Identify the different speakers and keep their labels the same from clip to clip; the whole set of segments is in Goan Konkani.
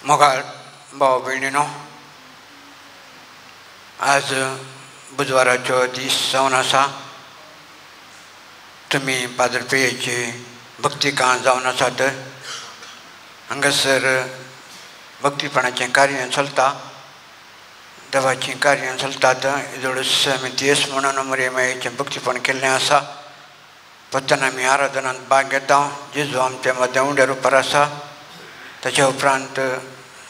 Speaker 1: मोगाळ भाव भयणीनो, आज बुधवाराचो दीस जावन आसा। तुमी पाद्र पियेची भक्तिकां जावन आसात। हांगासर भक्तीपणाचें कार्य चलता, देवाचीं कार्यां चलतात। येदोळूच आमी देस म्हणून मरियमायेचें भक्तीपण केल्लें आसा। पत्तन आमी आराधनांत भाग घेता। जेजू आमचे मदें उंड्या रुपार आसा। ताच्या उपरांत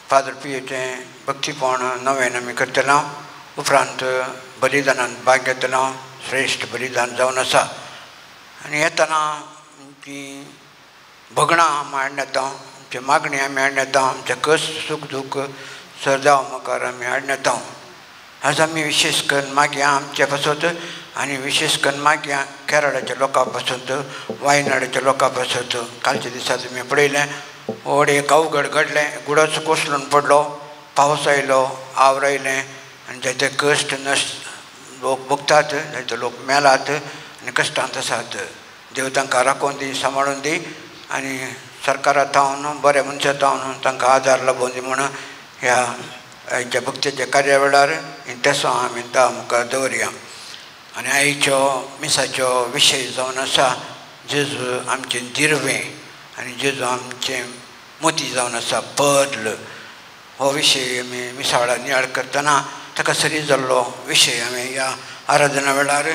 Speaker 1: फादर पियेचें भक्तीपण नवें आमी करतले। उपरांत बलिदानांत भाग घेतलो, श्रेश्ठ बलिदान जावन आसा। आनी येतना आमची भगणां आमी हाडून येता, आमची मागणी आमी हाडून येता, आमचें कश्ट सूख दूख सरदाव मुखार आमी हाडून येता। आज आमी विशेश करून मागया आमचे पासत आनी विशेश करून मागया केरळाच्या लोकां पासत, वायनाडाच्या लोकां पासत। कालच्या दिसा तुमी पळयलें, व्हड एक अवघड घडलें, गुडोच कोसळून पडलो, पावस आयलो, आवर आयलें आनी जायते कश्ट नश्ट लोक भोगतात, जायते लोक मेलात आनी कश्टांत आसात। देव तांकां राखून दी, सांबाळून दी आनी सरकारा थावन बऱ्या मनशां थावन तांकां आदार लाबोवन दी म्हूण ह्या आयच्या भक्तीच्या कार्या वेळार तेसो आमी देवा मुखार दवरया। आनी आयचो मिसाचो विशय जावन आसा जेजू आमचें दिर्वें आनी जेजू आमचें मोती जावन आसा, पर्ल। हो विशय आमी मिसाळा नियाळ करतना ताका सरी जाल्लो विशय आमी ह्या आराधना वेळार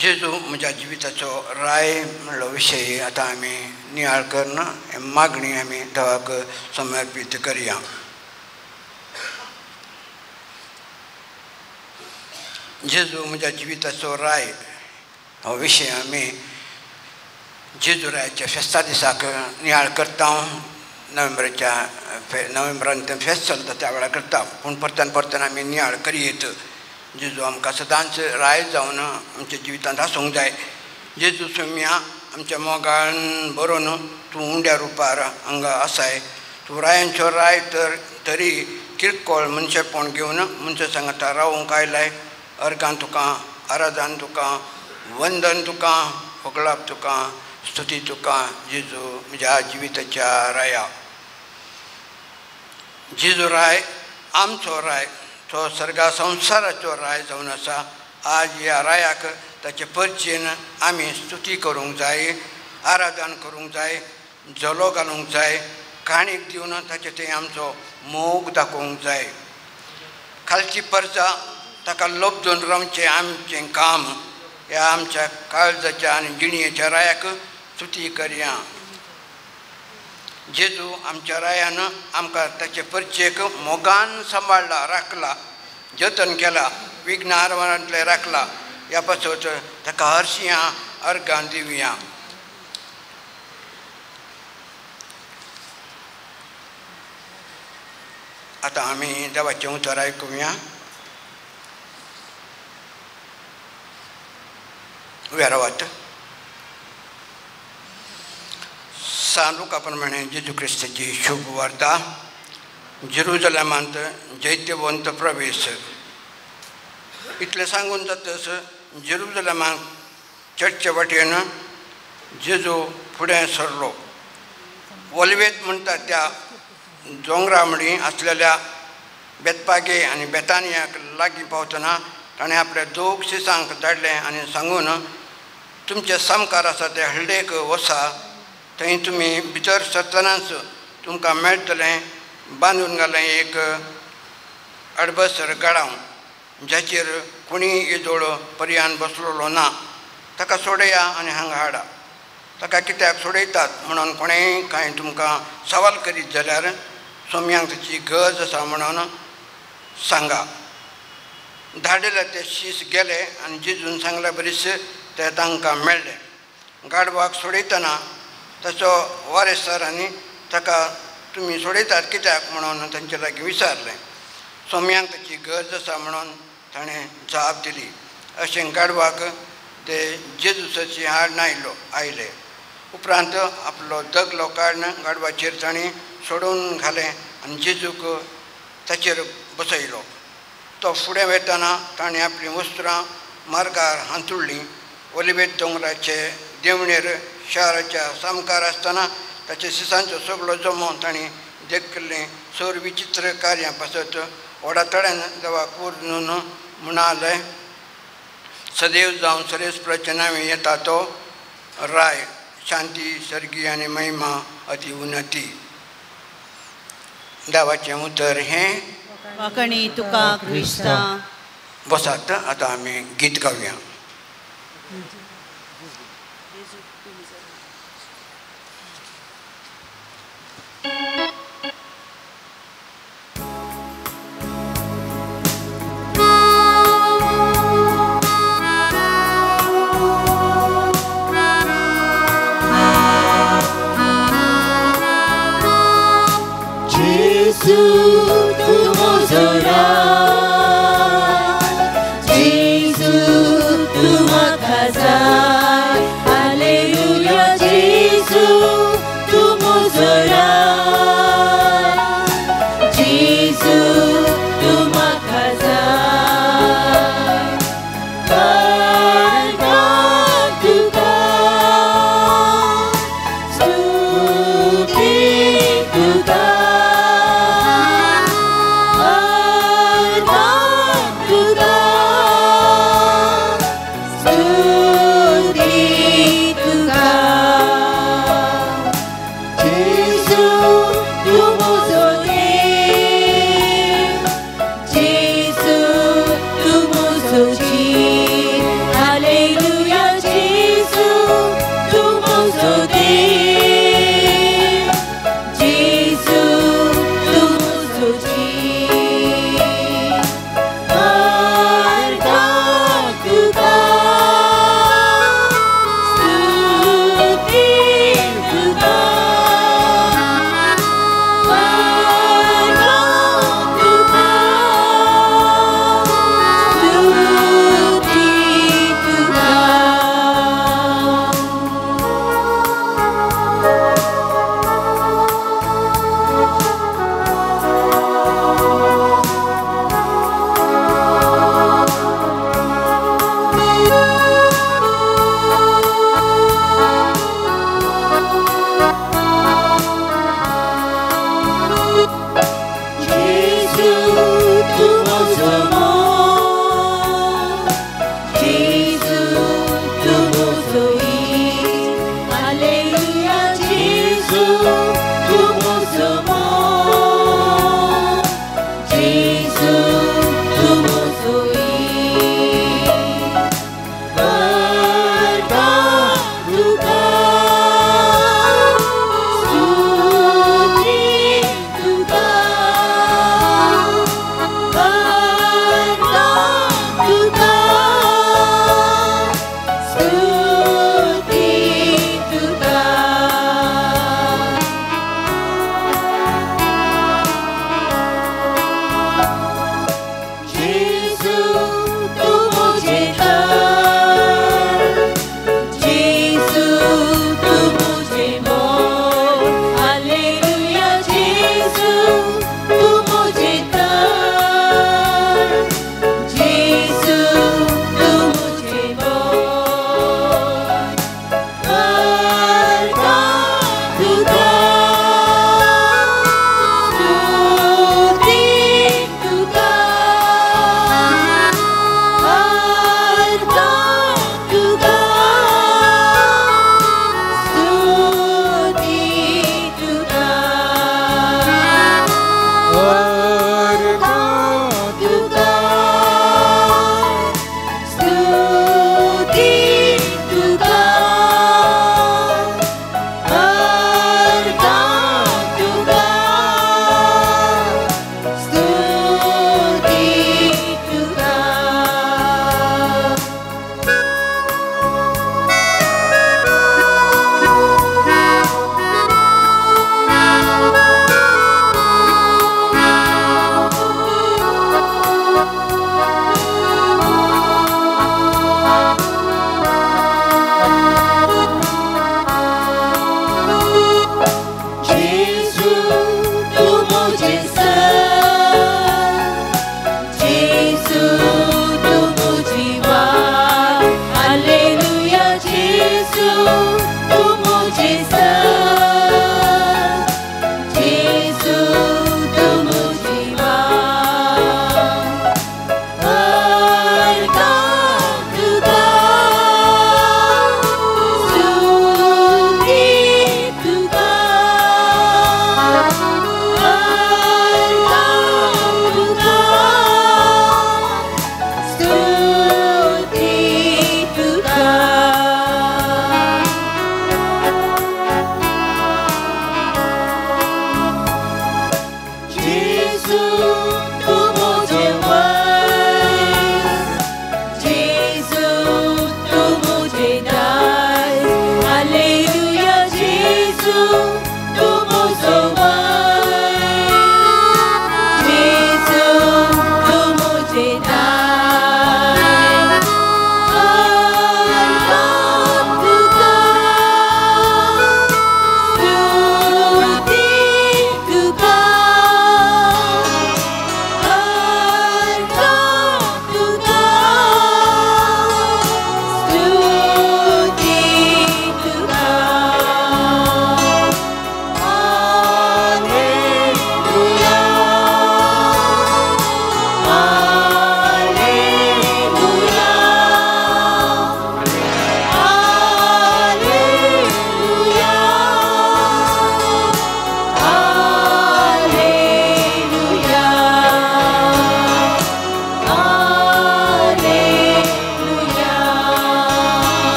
Speaker 1: जेजू म्हज्या जिविताचो राय म्हणलो विशय आतां आमी नियाळ करून मागणी आमी देवाक समर्पीत करया। जेजू म्हज्या जिविताचो राय हो विशय आमी जेजू रायाच्या फेस्ता दिसाक नियाळ करता। नोव्हेंबरान तें फेस्त चलता त्या वेळार करता, पूण परत्यान परत्यान आमी नियाळ करयेत। जेजू आमकां सदांच राय जावन आमच्या जिवितांत आसूंक जाय। जेजू सोम्या आमच्या मोगान बरोवन तूं उंड्या रुपार हांगा आसाय। तूं रायांचो राय तर तरी किरकोळ मनशेपण घेवन मनशां सांगाता रावूंक आयलाय। अर्गान तुका, आराधन तुका, वंदन तुका, होगळाप तुका, स्तुती तुका जेजू म्हज्या जिविताच्या राया। जेजू राय आमचो राय, तो सर्गा संवसाराचो राय जावन आसा। आज ह्या रायाक ताचे परचेन आमी स्तुती करूंक जाय, आराधन करूंक जाय, जलो घालूंक जाय, काणीक दिवन ताचे थंय आमचो मोग दाखोवंक जाय। खालची परजा ताका लब्दून रावचें आमचें काम। ह्या आमच्या काळजाच्या आनी जिणयेच्या रायाक स्तुती करया। जेजू आमच्या रायान आमकां ताचे परचेक मोगान सांबाळ्ळा, राखला, जतन केला, विघ्न आरवारांतलें राखला। ह्या पासत ताका हरशियां अर्गां दिवया। आतां आमी देवाचें उतर आयकुया। उबे रावात। सान लुका प्रमाणे जेजू क्रिस्ताची शुभ वार्ता। जेरुजलेमांत जैत्यवंत प्रवेश। इतलें सांगून जातच जेरुजलेमाक चर्चे वाटेन जेजू फुडें सरलो। वॉल्वेत म्हणटा त्या दोंगरा मडी आसलेल्या बेतपागे आनी बेतानियाक लागीं पावतना ताणें आपल्या दोग शिसांक धाडलें आनी सांगून, तुमचे सामकार आसा ते हळडेक वसा, थंय तुमी भितर सरतनाच तुमकां मेळटलें बांदून घालें एक अडबसर गाडांव, जाचेर कोणीय येदोळ पर्यान बसलेलो ना। ताका सोडया आनी हांगा हाडा। ताका कित्याक सोडयतात म्हणून कोणेय कांय तुमकां सवाल करीत जाल्यार सोम्यांक ताची गरज आसा म्हणून सांगा। धाडिल्ले ते शीस गेले आनी जेजून सांगल्या बरीच ते तांकां मेळ्ळे। गाडवाक सोडयतना ताचो वारेसदारांनी ताका तुमी सोडयतात कित्याक म्हणून तांचे लागीं विचारलें। सोम्यांक ताची गरज आसा म्हणून ताणें जाप दिली। अशें गाडवाक ते जेजूसाची हाडून आयले। उपरांत आपलो दगलो काडून गाडवाचेर ताणें सोडून घालें आनी जेजूक ताचेर बसयलो। तो फुडें वेतना ताणें आपलीं वस्त्रां मार्गार हांतुळ्ळीं। ओलिवेत दोंगराचे देंवणेर शाराच्या सामकार आसतना ताचे सिसांचो सगळो जमो ताणें देखलें सोर विचित्र कार्यां पासत व्हडा तळ्यान देवाक पुर्ण म्हणाले सदैव जावन सरेस्पराच्या नांवे येता तो राय शांती सर्गी आनी महिमा अति उन्नती. देवाचें उतर हें
Speaker 2: वाकणी तुका क्रिस्ता.
Speaker 1: बसात, आतां आमी गीत गावया.
Speaker 3: Tuka,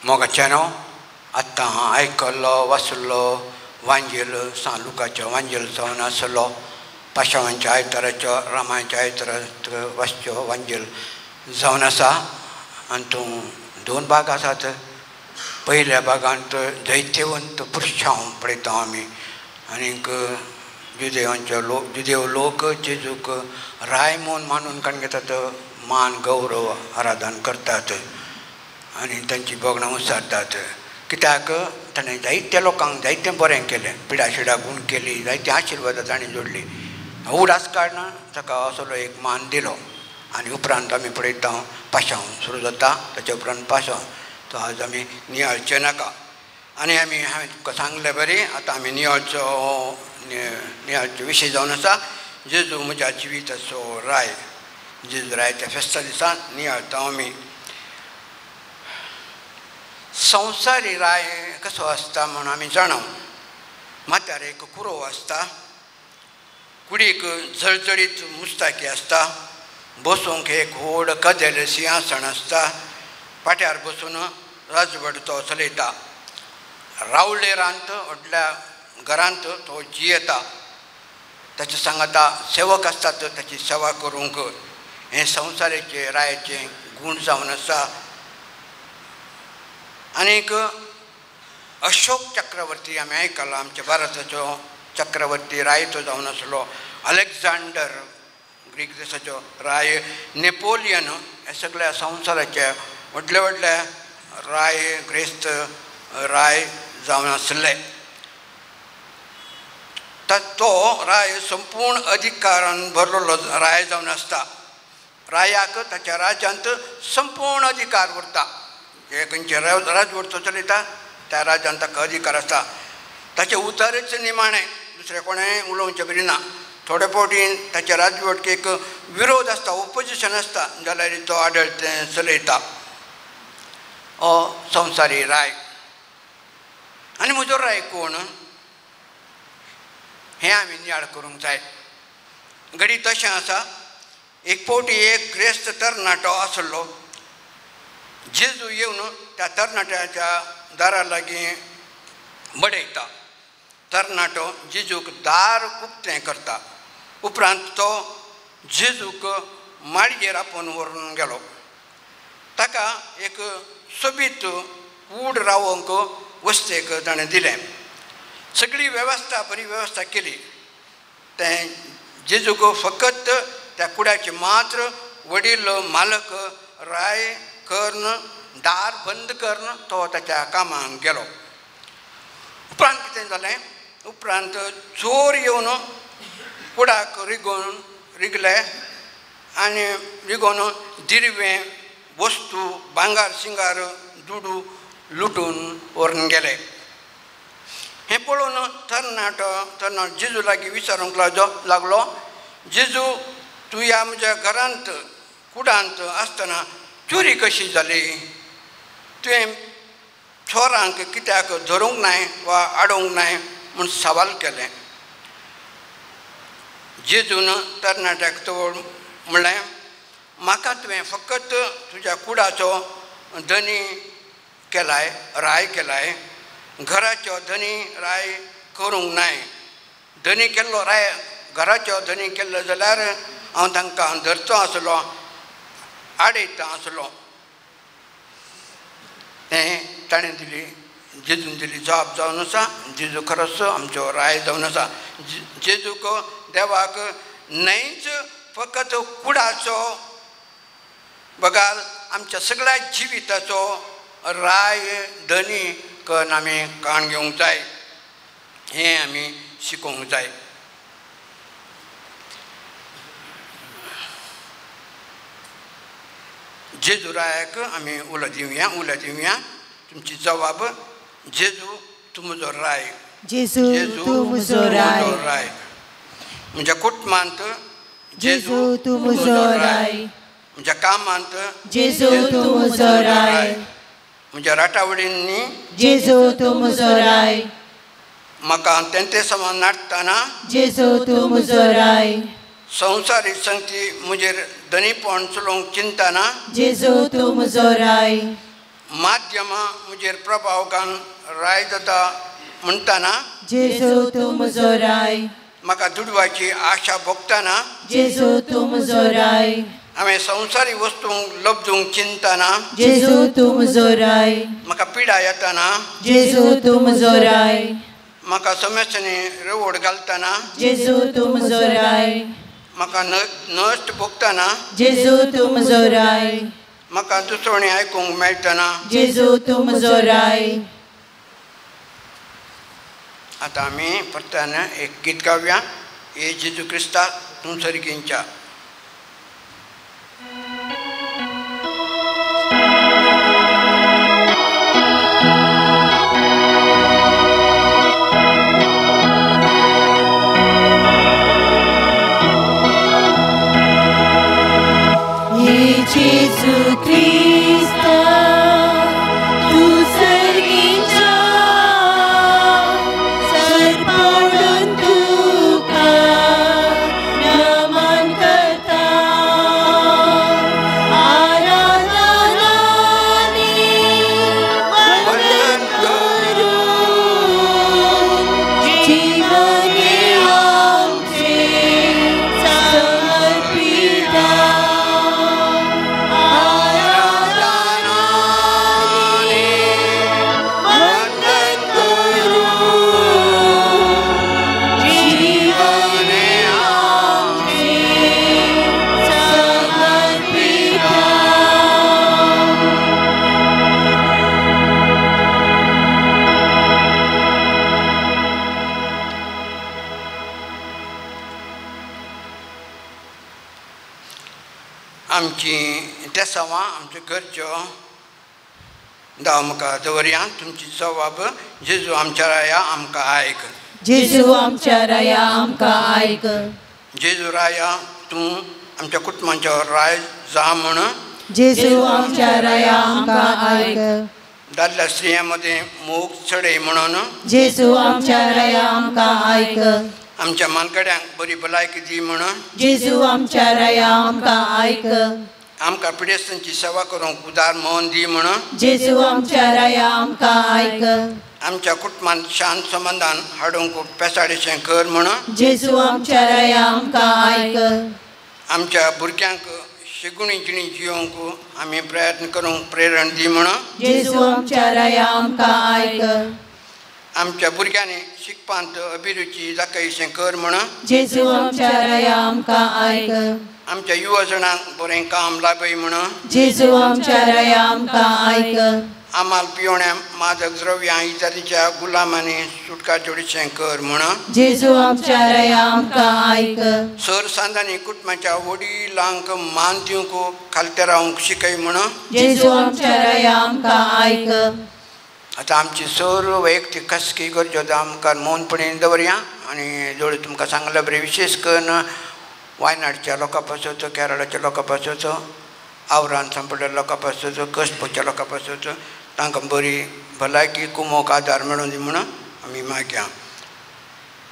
Speaker 1: मोगाच्यानो आत्तां हांव आयकल्लो वाचल्लो वांजेल सांत लुकाचो वांजेल जावन आसलो पाशावांच्या आयताराचो रामाच्या आयताराक वाचच्यो वांजेल जावन आसा. आनी तूं दोन भाग आसात. पयल्या भागांत जैत्यवंत पुरशांव पळयता आमी आनीक जुदेवांचो लोक जुदेव लोक जेजूक राय म्हूण मानून काडून घेतात, मान गौरव आराधन करतात आनी तांची भोगणां उसारतात. कित्याक ताणें जायत्या लोकांक जायतें बरें केलें, पिडा शिडा गूण केली, जायतीं आशिर्वादां ताणें जोडली. उडास काडना ताका असलो एक मान दिलो. आनी उपरांत आमी पळयता पाशांव सुरू जाता, ताच्या उपरांत पाशांव तो आज आमी नियाळचें नाका. आनी आमी हांवें तुमकां सांगलें बरें. आतां आमी नियाळचो नियाळचो विशय जावन आसा जेजू म्हज्या जिविताचो राय. जेजू रायाच्या फेस्ता दिसा नियाळता आमी. संवसारी राय कसो आसता म्हूण आमी जाणा. माथ्यार एक कुरोव आसता, कुडीक जळजळीत मुस्ताकी आसता, बसूंक एक व्हड कदेल सिंहासन आसता, पाट्यार बसून राजवट तो चलयता. रावळेरांत व्हडल्या घरांत तो जियेता. ताचे सांगाता सेवक आसतात ताची सेवा करूंक. हें संवसाराचें रायाचें गूण जावन आसा. आनीक अशोक चक्रवर्ती आमी आयकलां, आमच्या भारताचो चक्रवर्ती राय तो जावन आसलो. अलेक्झांडर ग्रीक देशाचो राय, नेपोलियन, हे सगळ्या संवसाराचे व्हडले व्हडले राय ग्रेस्त राय जावन आसले. तो राय संपूर्ण अधिकारान भरलेलो राय जावन आसता. रायाक ताच्या राज्यांत संपूर्ण अधिकार उरता. जे खंयचे राजवट तो चलयता त्या राज्यांत ताका अधिकार आसता. ताचें उतरच निमाणें, दुसरें कोणें उलोवचें बरी ना. थोडे फावटी ताच्या राजवटकेक विरोध आसता, ओपोजिशन आसता, जाल्यार तो आडळतें चलयता. हो संवसारी राय. आनी म्हजो राय कोण हें आमी नियाळ करूंक जाय. घडी तशें आसा. एक फावटी एक ग्रेस्त तरणाटो आसलो. जेजू येवन त्या तरणाट्याच्या दारा लागीं बडयता. तरणाटो जेजूक दार उक्तें करता. उपरांत तो जेजूक माडयेर आपोवन व्हरून गेलो. ताका एक सोबीत कूड रावंक वस्तेक ताणें दिलें. सगळी वेवस्था बरी वेवस्था केली. तें जेजूक फकत त्या कुड्याचे मात्र वडील मालक राय कर्ण दार बंद करून तो ताच्या कामाक गेलो. उपरांत कितें जालें, उपरांत चोर येवन कुडाक रिगोवन रिगले आनी रिगोवन दिरवें वस्तू भांगार शिंगार दुडू लुटून व्हरून गेले. हें पळोवन तरणाटो तरणाटो जेजू लागीं विचारूंक लागलो, जेजू तूं ह्या म्हज्या घरांत कुडांत आसतना चोरी कशी जाली? तुवें चोरांक कित्याक धरूंक नाय वा आडोवंक नाय म्हूण सवाल केलें. जेजून तरणाट्याक तो म्हणलें, म्हाका तुवें फकत तुज्या कुडाचो धनी केलाय, राय केलाय, घराचो धनी राय करूंक नाय. धनी केल्लो राय घराचो धनी केल्लो जाल्यार हांव तांकां धरचो आसलो, आडयता आसलो. तें ताणें दिली जेजून दिली जबाब जावन आसा. जेजू खरोच आमचो राय जावन आसा. जेजूक देवाक न्हयच फकत कुडाचो बगार आमच्या सगळ्या जिविताचो राय धनी करून आमी काण घेवंक जाय. हें आमी शिकोवंक जाय. जेजू रायाक आमी उलो दिवया, उलो दिवया. तुमची जबाब, जेजू तूं म्हजो राय,
Speaker 2: जेजू तूं म्हजो राय.
Speaker 1: म्हज्या कुटुंबांत
Speaker 2: जेजू तूं म्हजो राय.
Speaker 1: म्हज्या कामांत
Speaker 2: जेजू तूं म्हजो राय.
Speaker 1: म्हज्या राटावळींनी
Speaker 2: जेजू तूं म्हजो राय.
Speaker 1: म्हाका तेंते समान नाडटना
Speaker 2: जेजू तूं म्हजो राय.
Speaker 1: संवसारीक संगती म्हजेर धनीपण चलोवंक चिंतना
Speaker 2: जेजू तूं म्हजो राय.
Speaker 1: माध्यमां म्हजेर प्रभाव घालून राय जाता म्हणटाना
Speaker 2: जेजू तूं म्हजो राय
Speaker 1: म्हाका दुडवाची आशा भोगतना
Speaker 2: जेजू तूं म्हजो राय
Speaker 1: हांवें संवसारी वस्तूंक लब्जूंक चिंतना
Speaker 2: जेजू तूं म्हजो राय
Speaker 1: म्हाका पिडा येतना
Speaker 2: जेजू तूं म्हजो राय
Speaker 1: म्हाका समस्यांनी रवड घालतना
Speaker 2: जेजू तूं म्हजो राय
Speaker 1: म्हाका नश्ट भोगतना
Speaker 2: जेजू तूं म्हजो राय
Speaker 1: म्हाका दुसवणी आयकूंक मेळटना
Speaker 2: जेजू तूं म्हजो राय।
Speaker 1: आतां आमी परतान एक गीत गावया हे जेजू क्रिस्ता तूं सर्गींच्या।
Speaker 2: जेजू क्रिस्ता तूं सर्गींच्या सरपडून तुका नमन करता आराधनानी वंदन करून जीवन आमचें समर्पिता
Speaker 1: आमची तेसांवां आमच्यो गरजो दाव मुखार दवरया तुमची जवाब जेजू आमच्या राया आमकां आयक
Speaker 2: जेजू आमच्या राया आमकां आयक
Speaker 1: जेजू राया तूं आमच्या कुटुंबांचो राय जा म्हूण
Speaker 2: जेजू आमच्या राया आमकां आयक
Speaker 1: दादल्या स्त्रियां मदें मोग चडय म्हणून
Speaker 2: जेजू आमच्या राया आमकां आयक
Speaker 1: आमच्या मानकड्यांक बरी भलायकी दी म्हणून
Speaker 2: जेजू आमच्या राया आमकां आयक
Speaker 1: आमकां पिडेस्तांची सेवा करूंक उदार मन दी म्हणून
Speaker 2: जेजू आमच्या राया आमकां आयक
Speaker 1: आमच्या कुटुंबांत शांत समाधान हाडूंक पेसाडेशें कर म्हणून
Speaker 2: जेजू आमच्या राया आमकां आयक
Speaker 1: आमच्या भुरग्यांक शेगुणी जिणी जियोंक आमी प्रयत्न करूंक प्रेरण दी म्हणून
Speaker 2: जेजू आमच्या राया आमकां आयक
Speaker 1: आमच्या भुरग्यांनी शिकपांत अभिरुची दाखयशें कर म्हणून
Speaker 2: जेजू आमच्या राया आमकां आयक
Speaker 1: आमच्या युवा जाणांक बरें काम लाभय म्हणून
Speaker 2: जेजू आमच्या राया आमकां आयक
Speaker 1: आमाल पिवण्या मादक द्रव्यां इत्यादीच्या गुलामांनी सुटका जोडीशें कर म्हणून
Speaker 2: जेजू आमच्या राया आमकां आयक
Speaker 1: सर सांदांनी कुटुंबाच्या वडिलांक मान दिवंक खालते रावंक शिकय म्हणून
Speaker 2: जेजू आमच्या राया आमकां आयक।
Speaker 1: आतां आमची सर्व वैयक्तीक खासगी गरजो आमकां मौनपणे दवरया आनी जोड तुमकां सांगल्या बरें विशेश करून वायनाडच्या लोकां पासत केरळाच्या लोकां पासत आवरान सांपडल्या लोकां पासत कश्ट भोगच्या लोकां पासत तांकां बरी भलायकी कुमोक आदार मेळूं दी म्हणून आमी मागया।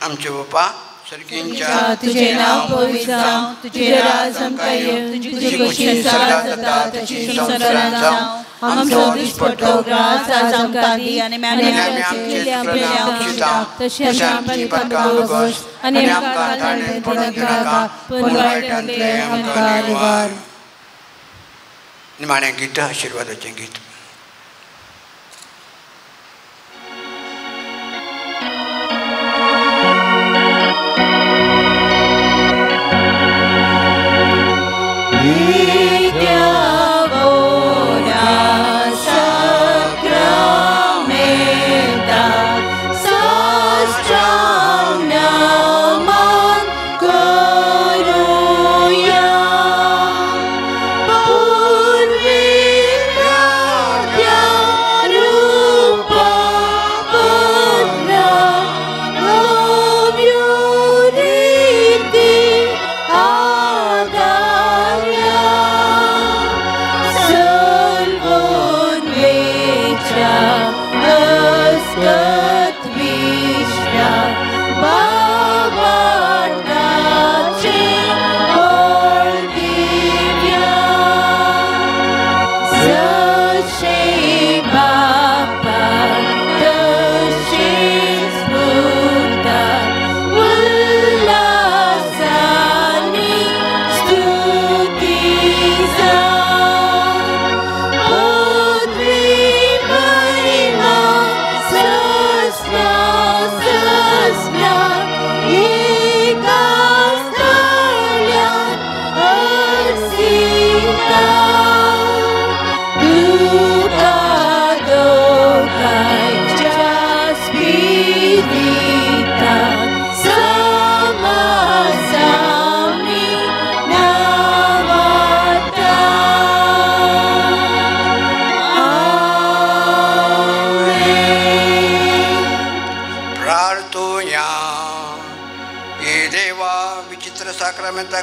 Speaker 1: आमचे बापा सर्गींच्या
Speaker 2: तुझे नाव पवित्र जावं तुझे राज आमकां येवं तुजी खोशी सदा जाता तशी संवसारांत जावं आमचो दिसपट्टो ग्रास आज आमकां दी आनी आमी आमचे बक्षिता तशें आमची पातकां भोगोस आनी आमकां ताणें पडूंक दिनाका पूण वायटांतलें आमकां निवार।
Speaker 1: निमाणें गीत आशिर्वादाचें गीत।
Speaker 2: Yeah.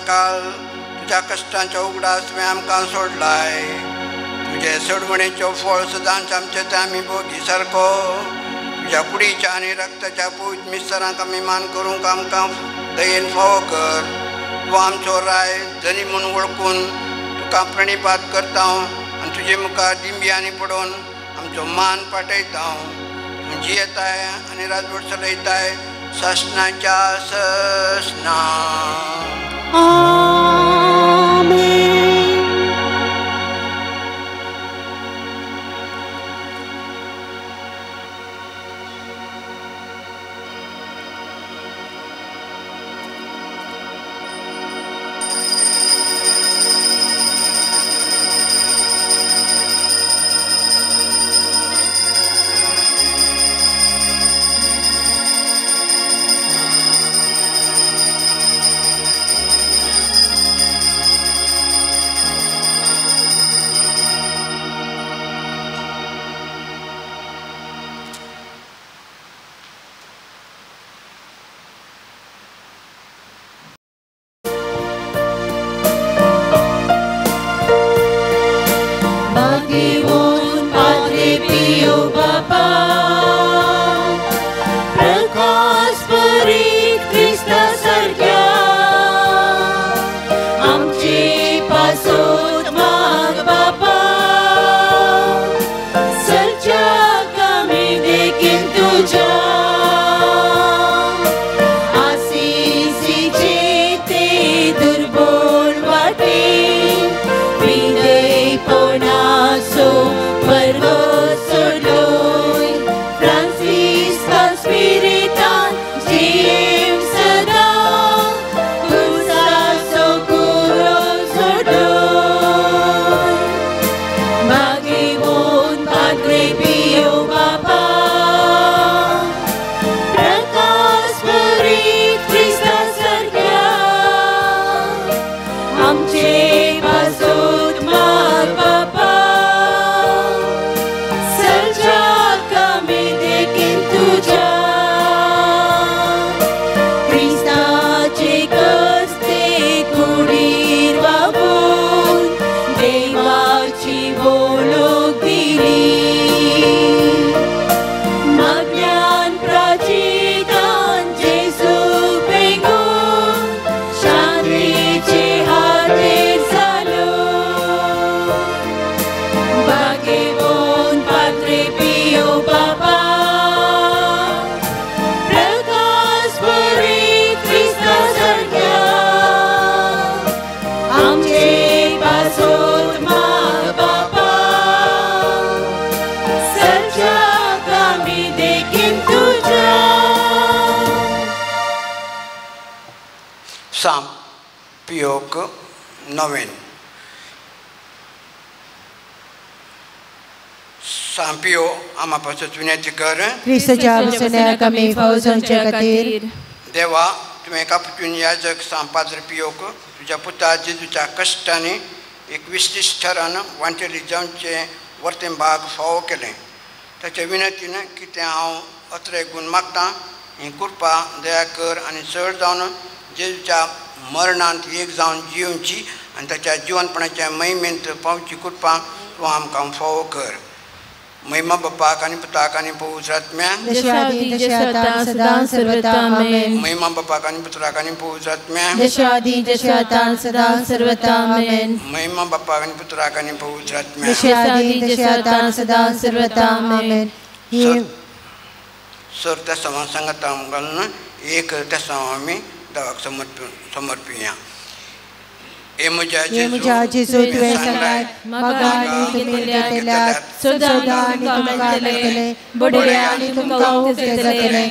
Speaker 1: सदाकाळ तुज्या कश्टांचो उगडास तुवें आमकां सोडलाय. तुजे सोडवणेचो फळ सदांच आमचे ते आमी भोगी सारको तुज्या कुडीच्या आनी रक्ताच्या पवित्र मिस्तरांक आमी मान करूंक आमकां दयेन फावो कर. तूं आमचो राय धनी म्हूण वळखून तुका प्रणिपात करता आनी तुजे मुखार दिंब्यांनी पडोवन आमचो मान पाटयता. तूं जियेताय आनी राजवट चलयताय सासणाच्या सासणा.
Speaker 2: आमेन.
Speaker 1: साम पियोक नवेन. सांपियो आमा पासत विनंती कर.
Speaker 2: क्रिस्ताच्या वसण्याक आमी फावो जावचे खातीर.
Speaker 1: देवा तुवें कापुचून याजक सांपाद्र पियोक तुज्या पुता जेजूच्या कश्टांनी एक विशिश्ट थरान वांटेली जावचें वर्तें भाग फावो केलें. ताच्या विनंतीन कितें हांव अत्रे गुण मागतां ही कृपा दया कर आनी चड जावन जेजूच्या मरणांत एक जावन जियोवची आनी ताच्या जिवनपणाच्या महिमेंत पावची कृपा तूं आमकां फावो कर. महिमा बापाक आनी पुताक आनी पवित्र आत्म्याक. महिमा बापाक आनी पुत्राक आनी पवित्र आत्म्याक. महिमा बापाक आनी पुत्राक आनी पवित्र आत्म्याक. सर त्या समा सांगता घालून एक त्या समा आमी देवाक समर्पिया. हे म्हज्या
Speaker 2: जेजू तुवें सांगलाय म्हाका आनी तुमी घेतल्यात सदां आनी तुमकां मेळटलें बडये आनी तुमकां उक्तें जातलें.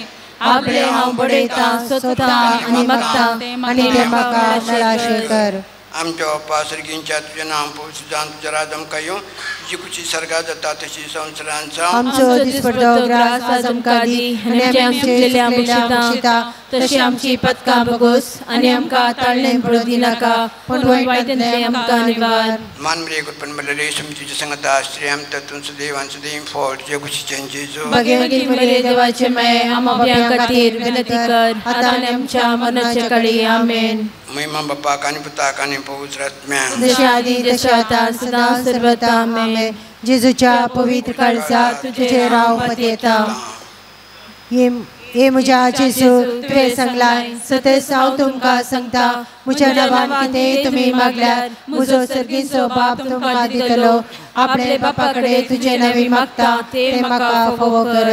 Speaker 2: आपलें हांव बडयतां सोदतां आनी मागतां आनी तें म्हाका मेळाशें कर.
Speaker 1: आमच्या बापा सर्गींच्या तुजें नांव पवित्र जावन तुजें राज आमकां येवं. तुजी खुशी सर्गात जाता तशी संवसारांत जावं.
Speaker 2: आमचो दिसपट्टो ग्रास आज आमकां दी आनी आमी चुकलेल्या बक्षिता तशी आमची पदकां बगोस आनी आमकां ताळणें पडूं दिनाका पूण वायटांतलें आमकां निवार.
Speaker 1: मान कृपण मल्ले समजीचे संगता श्रेयम तत्व सदैव सदैव फॉर तुझ्या कुशीचें जेजू.
Speaker 2: भगवती मरिये देवाचे माये आम्हा पाप्यां खातीर विनंती कर आतां आनी आमच्या मरणाच्या काळी. आमेन.
Speaker 1: महिमा बापाक आनी पुताक आनी पवित्र आत्म्याक
Speaker 2: जशें आदी तशें आतां सदां सर्वदा. आमेन. जेजूच्या पवित्र काळजाक तुजेर हांव पतयेता. हे म्हज्या जेजू तुवें सांगलां सतेच हांव तुमकां सांगता म्हज्या नांवान कितेंय तुमी मागल्यार म्हजो सर्गीचो बाप तुमकां दितलो. आपले बापा कडेन तुजें नांवी मागता तें म्हाका फावो कर.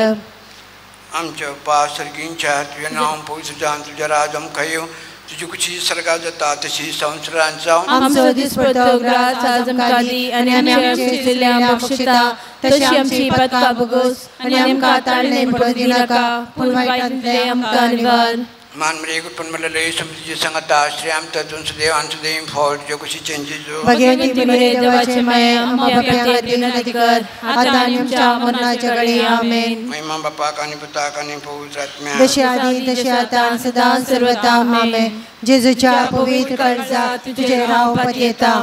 Speaker 1: आमच्या बाप सर्गींच्या तुजें नांव पवित्र जावन तुजें राज आमकां येवं तुजी कुशी सर्गात जाता तशी संवसारांत जावं.
Speaker 2: आमचो दिसपट्टो ग्रास आज आमकां दी आनी आमी आमचे चुकलेल्यांक बक्षिता तशी आमची पदकां बगोस आनी आमकां ताळणें पडूं दिनाका पूण वायटांतलें आमकां निवार.
Speaker 1: मान मरिये कृपण मल्ले समजीचे संगता श्रेयम तत्व सदैव सदैव फॉर तुझ्या कुशीचें जेजू.
Speaker 2: भगवती मरिये देवाचे माये आम्हा पाप्यां खातीर विनंती कर आतां आनी आमच्या मरणाच्या काळी. आमेन.
Speaker 1: महिमा बापाक आनी पुताक आनी पवित्र आत्म्याक
Speaker 2: जशें आदी तशें आतां सदां सर्वदा. आमेन. जेजूच्या पवित्र काळजाक तुजेर हांव पतयेता.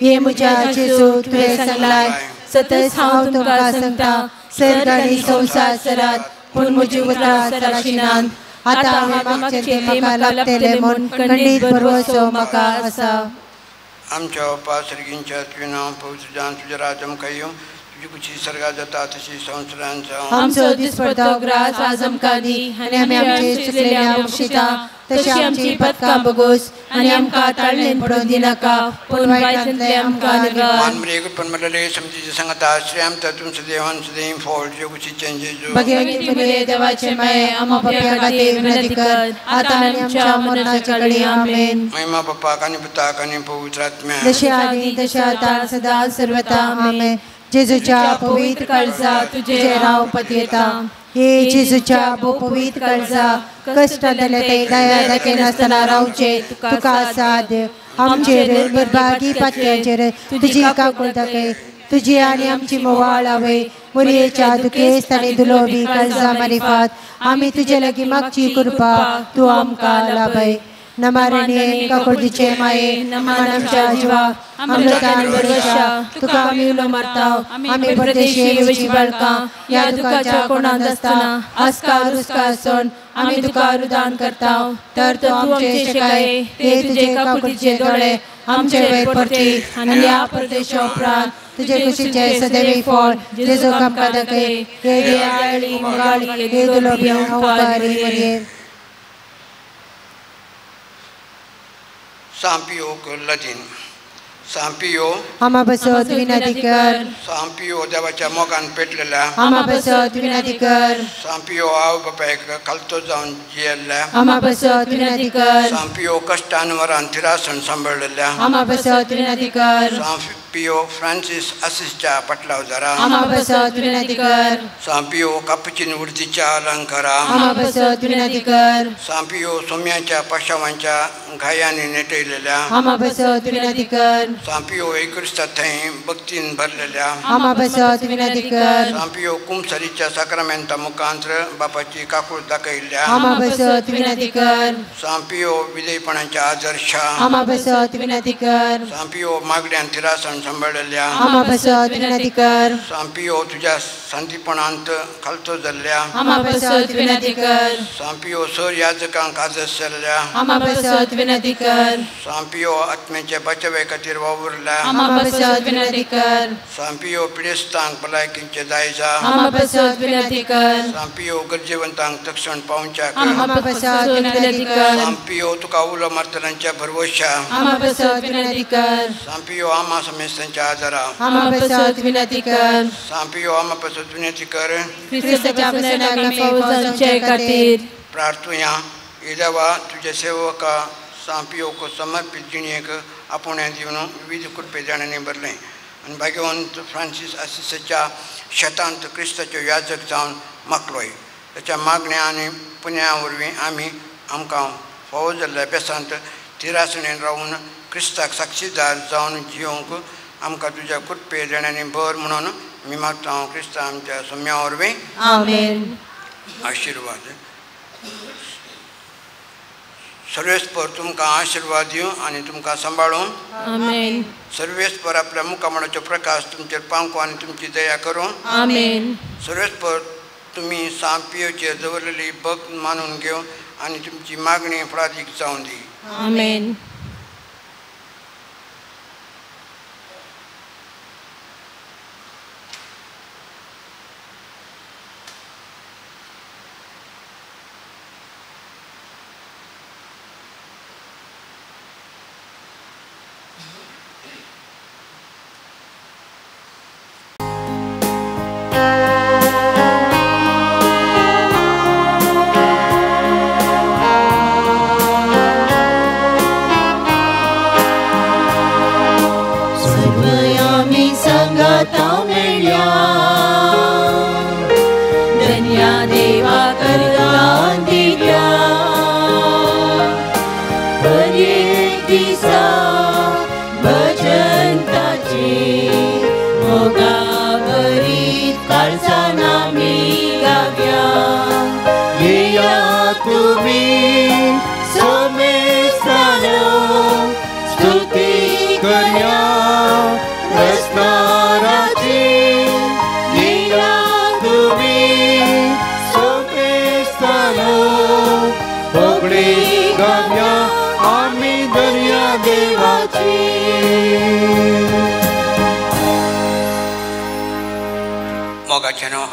Speaker 2: हे म्हज्या जेजू तुवें सांगलां सतच हांव तुमकां सांगता सर्ग आनी संवसार सरात पूण म्हजी उतरां सराशिनात. आतां हांवें मागचें तें म्हाका लाभतलें म्हूण खंडीत भरवंसो म्हाका आसा.
Speaker 1: आमच्या बापा सर्गींच्या तुजें नांव पवित्र जावन तुजें राज आमकां येवं तुजी कुशी सर्गात जाता तशी संवसारांत जावं.
Speaker 2: आमचो दिसपट्टो ग्रास आज आमकां दी आनी आमी आमचे चुकलेल्यांक बक्षिता तशी आमची पदकां बगोस आनी आमकां ताळणें पडूं दिनाका पूण वायटांतलें आमकां निवार.
Speaker 1: मान मरिये कृपण मल्ले समजीचे संगता श्रेयम तत्व सदैव सदैव फॉर तुझ्या कुशीचें जेजू.
Speaker 2: भगवती मरिये देवाचे माये आम्हा पाप्यां खातीर विनंती कर आतां आनी आमच्या मरणाच्या काळी. आमेन.
Speaker 1: महिमा बापाक आनी पुताक आनी पवित्र आत्म्याक
Speaker 2: जशें आदी तशें आतां सदां सर्वदा. आमेन. जेजूच्या पवित्र काळजाक तुजेर हांव पतयेता. हे जेजूच्या पवित्र काळजाक कश्टांतले ते दया दाखयनासतना रावचें तुका साध्य. आमचेर निर्भागी पातक्यांचेर तुजी काकूळ दाखय. तुजी आनी आमची मोवाळ आवय मुरयेच्या दुखेस्त आनी दुलोबी काळजा मारिफात आमी तुजे लागीं मागची कृपा तूं आमकां लाभय. नमारणे काकुळतीचे माये नमान आमच्या जिवा अमृतान भरवशा तुका आमी उलो मारता. आमी परदेशी येवची बाळकां ह्या दुखाच्या कोणांत आसतना आस्कार उस्कार सोड आमी तुका रुदान करता. तर तूं आमचे शिकाय ते तुजे काकुळतीचे दोळे आमचे वयर परती आनी ह्या परदेशा उपरांत तुजे कुशीचे सदैवी फळ जेजू आमकां दाखय. हे दयाळी मोगाळी हे दुलोबी उपकारी मरिये.
Speaker 1: सांपियो लदीन सांपियो
Speaker 2: आम्हा बसत विनंती कर.
Speaker 1: सांपियो देवाच्या मोगान पेटलेल्या
Speaker 2: आम्हा बसत विनंती कर.
Speaker 1: सांपियो आव बापायक खालतो जावन जियेल्ल्या
Speaker 2: आम्हा बसत विनंती कर.
Speaker 1: सांपियो कश्टान वरान थिरासण सांबाळलेल्या
Speaker 2: आम्हा बसत विनंती कर.
Speaker 1: सांपियो फ्रांसीस आसिसच्या पाटलावदारा
Speaker 2: आम्हा बसत विनंती कर.
Speaker 1: सांपियो कापुचीन वृत्तीच्या अलंकारा
Speaker 2: आम्हा बसत विनंती कर.
Speaker 1: सांपियो सोम्याच्या पाशावांच्या घायांनी नेटयलेल्या
Speaker 2: आम्हा बसत विनंती कर.
Speaker 1: सांपियो क्रिस्ता थंय भक्तीन भरलेल्या
Speaker 2: आम्हा बसत विनंती कर.
Speaker 1: सांपियो कुमसरीच्या साक्रामेंता मुखांत्र बापाची काकूळ दाखयल्ल्या
Speaker 2: आम्हा बसत विनंती कर.
Speaker 1: सांपियो विजयपणाच्या आदर्शा
Speaker 2: आम्हा बसत विनंती कर.
Speaker 1: सांपियो मागड्यान थिरासण सांबाळलेल्या
Speaker 2: आम्हा बसत विनंती कर.
Speaker 1: सांपियो तुझ्या शांतीपणांत खालतो जाल्ल्या
Speaker 2: आम्हा बसत विनंती कर.
Speaker 1: सांपियो सर याजकांक आदर्श जाल्ल्या
Speaker 2: आम्हा बसत विनंती कर.
Speaker 1: सांपियो आत्म्याच्या बचावे खातीर वावुरल्या
Speaker 2: आम्हा बसत विनंती कर.
Speaker 1: सांपियो पिडेस्तांक भलायकीचे दायजा
Speaker 2: आम्हा बसत विनंती कर.
Speaker 1: सांपियो गरजेवंतांक तक्षण पावच्याक
Speaker 2: आम्हा बसत विनंती कर.
Speaker 1: सांपियो तुका उलो मारतल्यांच्या भरवशा
Speaker 2: आम्हा बसत विनंती कर.
Speaker 1: सांपियो आम्हा समेस्तांच्या आदारा
Speaker 2: आम्हा बसत विनंती कर.
Speaker 1: सांपियो आम्हा बसत विनंती कर.
Speaker 2: क्रिस्ताच्या बसण्याक खातीर
Speaker 1: प्रार्थुया. देवा तुझ्या सेवका सांपियोक समर्पित जिणेक आपोवण्या दिवन विविध कृपे जाणांनी भरलें आनी भाग्यवंत फ्रांसीस आसिसाच्या शेतांत क्रिस्ताच्यो याजक जावन मागलोय. ताच्या मागण्या आनी पुण्या वरवीं आमी आमकां फावो जाल्ल्या बेसांत थिरासणेन रावून क्रिस्ताक साक्षीदार जावन जियोंक आमकां तुज्या कृपे देण्यांनी भर म्हणून आमी मागता क्रिस्ता आमच्या सोम्या वरवीं.
Speaker 2: आमेन.
Speaker 1: आशिर्वाद. सर्वेस्पर तुमकां आशिर्वाद दिवं आनी तुमकां सांबाळूं.
Speaker 2: आमेन.
Speaker 1: सर्वेस्पर आपल्या मुखामळाचो प्रकाश तुमचेर पांको आनी तुमची दया करूं.
Speaker 2: आमेन.
Speaker 1: सर्वेस्पर तुमी सांपियोचेर दवरलेली भक्त मानून घेवन आनी तुमची मागणी फळादीक जावं दी.
Speaker 2: आमेन.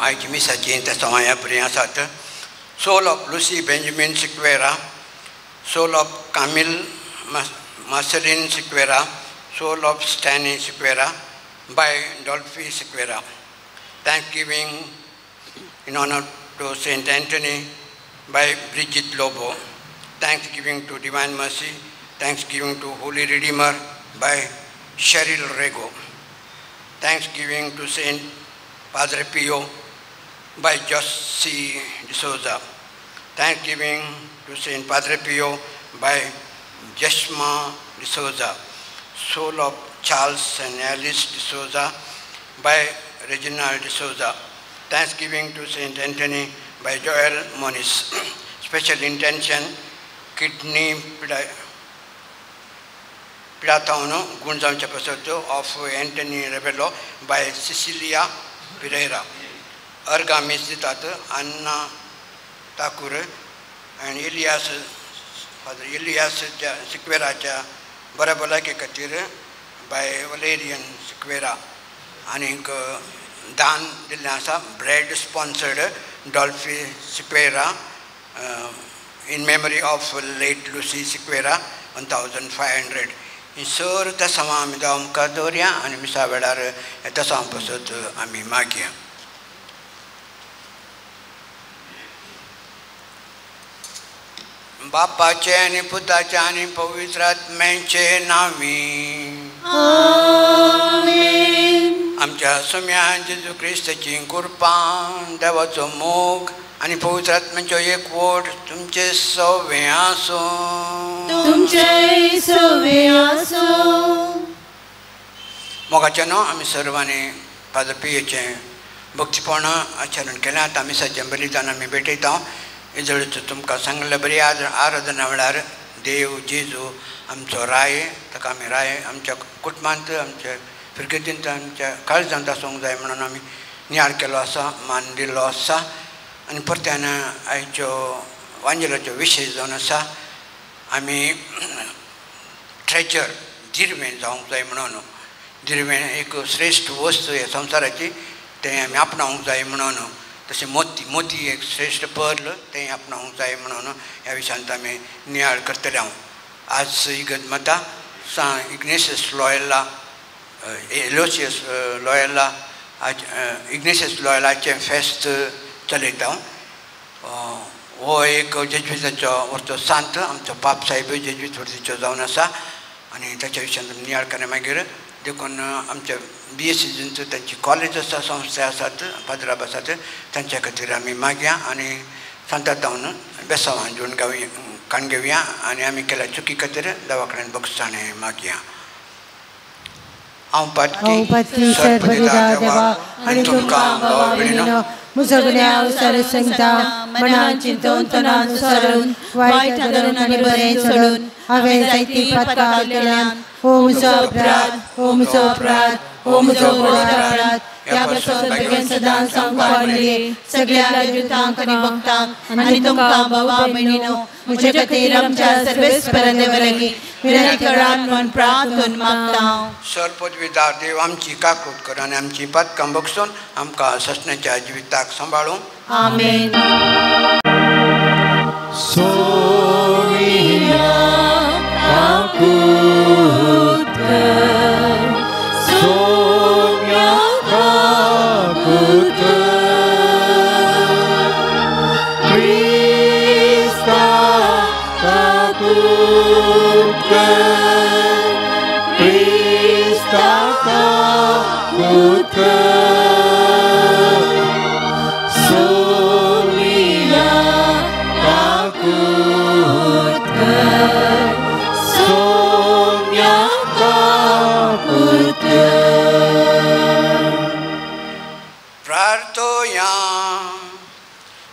Speaker 1: आयची मिसाची तेसांव बरीं आसात. Soul of Lucy Benjamin Sequeira, soul of Camille Marceline Sequeira, soul of Stany Sequeira by Dolphy Sequeira. Thanksgiving in honour to Saint Anthony by Brigitte Lobo. Thanksgiving to Divine Mercy, thanksgiving to Holy Redeemer by Cheryl Rego. Thanksgiving to Saint Padre Pio by Josie D'Souza. Thanksgiving to Saint Padre Pio by Jeshma D'Souza. Soul of Charles and Alice D'Souza by Reginald D'Souza. Thanksgiving to Saint Anthony by Joel Moniz. Special intention, kidney पिडातावन गुण जावचे पासत of Anthony Rebelo by Cecilia Pereira. अर्घ मीस दितात अन्ना ठाकूर आनी इलियास, फादर इलियास सिक्वेराच्या बऱ्या भलायके खातीर बाय वलेरियन सिक्वेरा. आनीक दान दिल्लें आसा bread sponsored Dolphy Sequeira in memory of late Lucy Sequeira 1500. He sir तेसांवां आमी देवा मुखार दवरया आनी मिसा वेळार ह्या तेसांवां पासत आमी मागया. बापाचे आनी पुताचे आनी पवित्र आत्म्याचे नांवी
Speaker 2: आमेन.
Speaker 1: आमच्या सुम्या जेजू क्रिस्ताची कृपा, देवाचो मोग आनी पवित्र आत्म्याचो एकवट तुमचे सवे आसूं.
Speaker 2: तुमचे सवे आसूं.
Speaker 1: मोगाचे न्हू आमी सर्वांनी फादर पियेचें भक्तीपण आचरण केलें. आतां मिसाचें बलिदान आमी भेटयता. इजळचो तुमकां सांगलें बरी आराधना वेळार देव जेजू आमचो राय, ताका आमी राय आमच्या कुटुंबांत, आमच्या फिरगतींत, आमच्या काळजांत आसूंक जाय म्हणून आमी नियाळ केलो आसा, मान दिल्लो आसा. आनी परत्यान आयच्यो वांजेलाच्यो विशय जावन आसा आमी ट्रेजर दिर्वें जावंक जाय म्हणून. दिर्वें एक श्रेश्ठ वस्तू ह्या संवसाराची, तें आमी आपणावंक जाय म्हणून. तशें मोती, मोती एक श्रेश्ठ पर्ल, तें आपणावंक जाय म्हणून ह्या विशयांत आमी नियाळ करतले. हांव आज इगर्ज माता सान इग्नेशियस लॉयला, एलोसियस लॉयला, इग्नेशियस लॉयलाचें फेस्त चलयता. हो एक जेज्वितांचो वरचो सांत, आमचो पाप साहेब जेज्वीत वरतीचो जावन आसा आनी ताच्या विशयांत नियाळ केलें मागीर. देखून आमच्या बी एस सी तांची कॉलेज आसा, संस्था आसात, पाद्राब आसात, तांच्या खातीर आमी मागया आनी सांता जावन बेसांवां जेवन गावया, काण घेवया आनी आमी केल्या चुकी खातीर देवा कडेन बक्षाणें मागया. हांव पातकी
Speaker 3: सर्वपदिदार देवा आनी तुमकां भावा भयणीनो म्हजो गुन्यांव सारू सांगता मनान चिंतून तनान विचारून वायट धरून आनी बरें सोडून हांवें जायतीं पातकां केल्यान. हो म्हजो अपराध, हो म्हजो अपराध, हो म्हजो व्हड अपराध. ह्या पासून बेगीन सदांच सामकार सगळ्या जुतांक आनी भक्तांक आनी तुमकां भावा भयणीनो म्हजे खातीर आमच्या सर्वेस्पर देवा लागीं विनंती करात म्हूण प्रार्थून मागता.
Speaker 1: सर्वपदवीदार देव आमची काकूत कर आनी आमची पातकां बगसून आमकां ससण्याच्या जिविताक सांबाळूं.
Speaker 3: आमेन.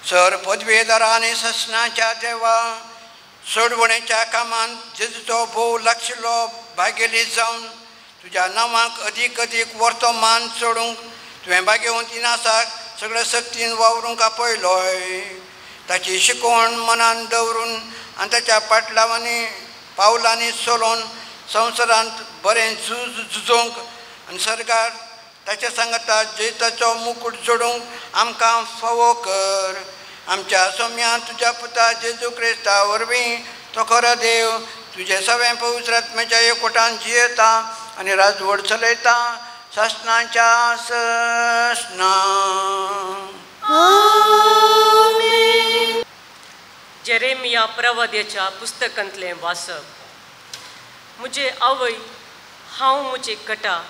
Speaker 1: सर पदवेदार आनी ससनाच्या देवा सोडवणेच्या कामांत जेजूचो भोव लागशिल्लो भागेली जावन तुज्या नांवाक अदीक अदीक वर्तो मान सोडूंक तुवें भागेवंत इनासाक सगळ्या सक्तीन वावरूंक आपयलोय. ताची शिकवण मनान दवरून आनी ताच्या पाटलावांनी पावलांनी चलोवन संवसारांत बरें झूज झुजोवंक आनी सरकार ताच्या सांगाता जैताचो मुकूट जोडूंक आमकां फावो कर. आमच्या सोम्या तुज्या पुता जेजू क्रिस्ता वरवीं तो खरो देव तुजे सगळें पवित्र आत्म्याच्या एकवटान जियेता आनी राजवट चलयता सासणाच्या ससना.
Speaker 4: जेरेमिया प्रवाद्याच्या पुस्तकांतलें वाचप. म्हजे आवय हांव म्हजे कटा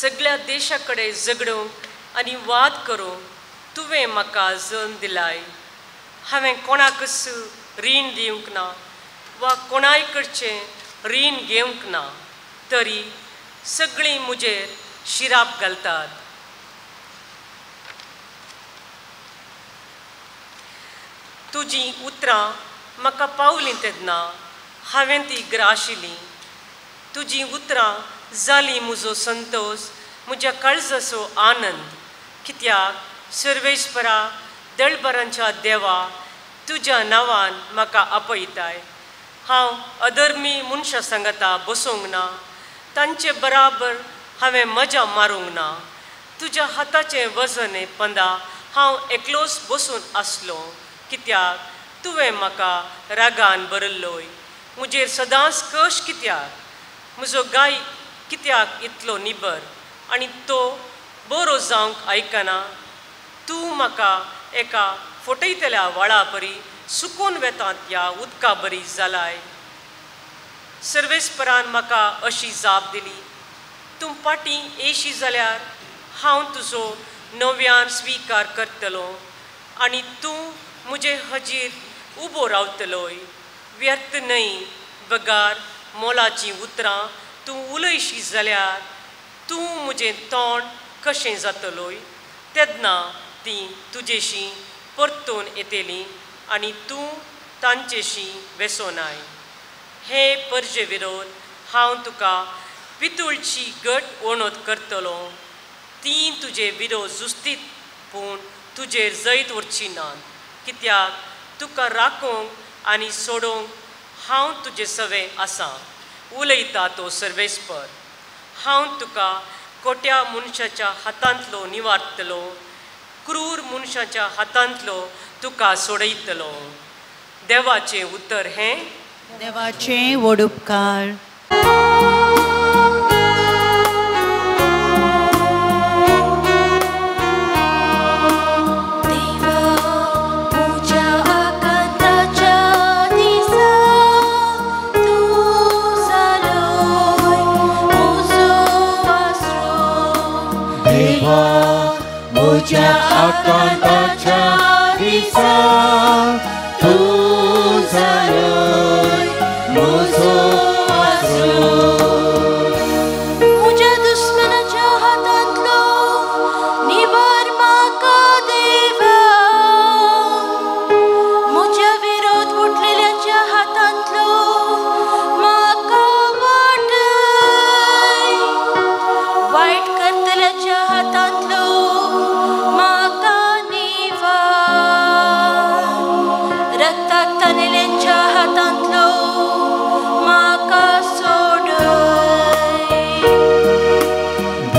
Speaker 4: सगळ्या देशा कडेन झगडूंक आनी वाद करूंक तुवें म्हाका जल्म दिलाय. हांवें कोणाकच रीण दिवंक ना वा कोणाय कडचें रीण घेवंक ना, तरी सगळीं म्हजेर शिराप घालतात. तुजीं उतरां म्हाका पावलीं तेन्ना हांवें ती ग्राशिल्लीं. तुजीं उतरां जालीं म्हजो संतोश, म्हज्या काळजाचो आनंद. कित्याक सर्वेस्परा दळबरांच्या देवा तुज्या नांवान म्हाका आपयताय. हांव अधर्मी मनशां सांगाता बसूंक ना, तांचे बराबर हांवें मजा मारूंक ना. तुज्या हाताचें वजन पंदा हांव एकलोच बसून आसलो, कित्याक तुवें म्हाका रागान भरिल्लोय. म्हजेर सदांच कश कित्याक, म्हजो गाय कित्याक इतलो निबर आनी तो बरो जावंक आयकना. तूं म्हाका एका फटयतल्या व्हाळा परी सुकून वेतात ह्या उदका बरी जालाय. सर्वेस्परान म्हाका अशी जाप दिली, तूं पाटी येशी जाल्यार हांव तुजो नव्यान स्विकार करतलो आनी तूं म्हजे हजीर उबो रावतलोय. व्यर्थ न्हय बगार मोलाचीं उतरां तूं उलयशी जाल्यार तूं म्हजें तोंड कशें जातलोय. तेन्ना तीं तुजेशी परतून येतलीं आनी तूं तांचेशी वेसोनाय. हे परजे विरोध हांव तुका पितूळची गट वणत करतलो. तीं तुजे विरोध जुस्तीत पूण तुजेर जैत उरची नात, कित्याक तुका राखूंक आनी सोडोवंक हांव तुजे सवें आसा, उलयता तो सर्वेस्पर. हांव तुका कोट्या मनशाच्या हातांतलो निवारतलो, क्रूर मनशाच्या हातांतलो तुका सोडयतलो. देवाचें उतर हें.
Speaker 2: देवाचें व्हड उपकार.
Speaker 5: म्हज्या आकांताच्या दिसा तूं जालोय म्हजो आसरो.
Speaker 2: म्हज्या दुस्मानाक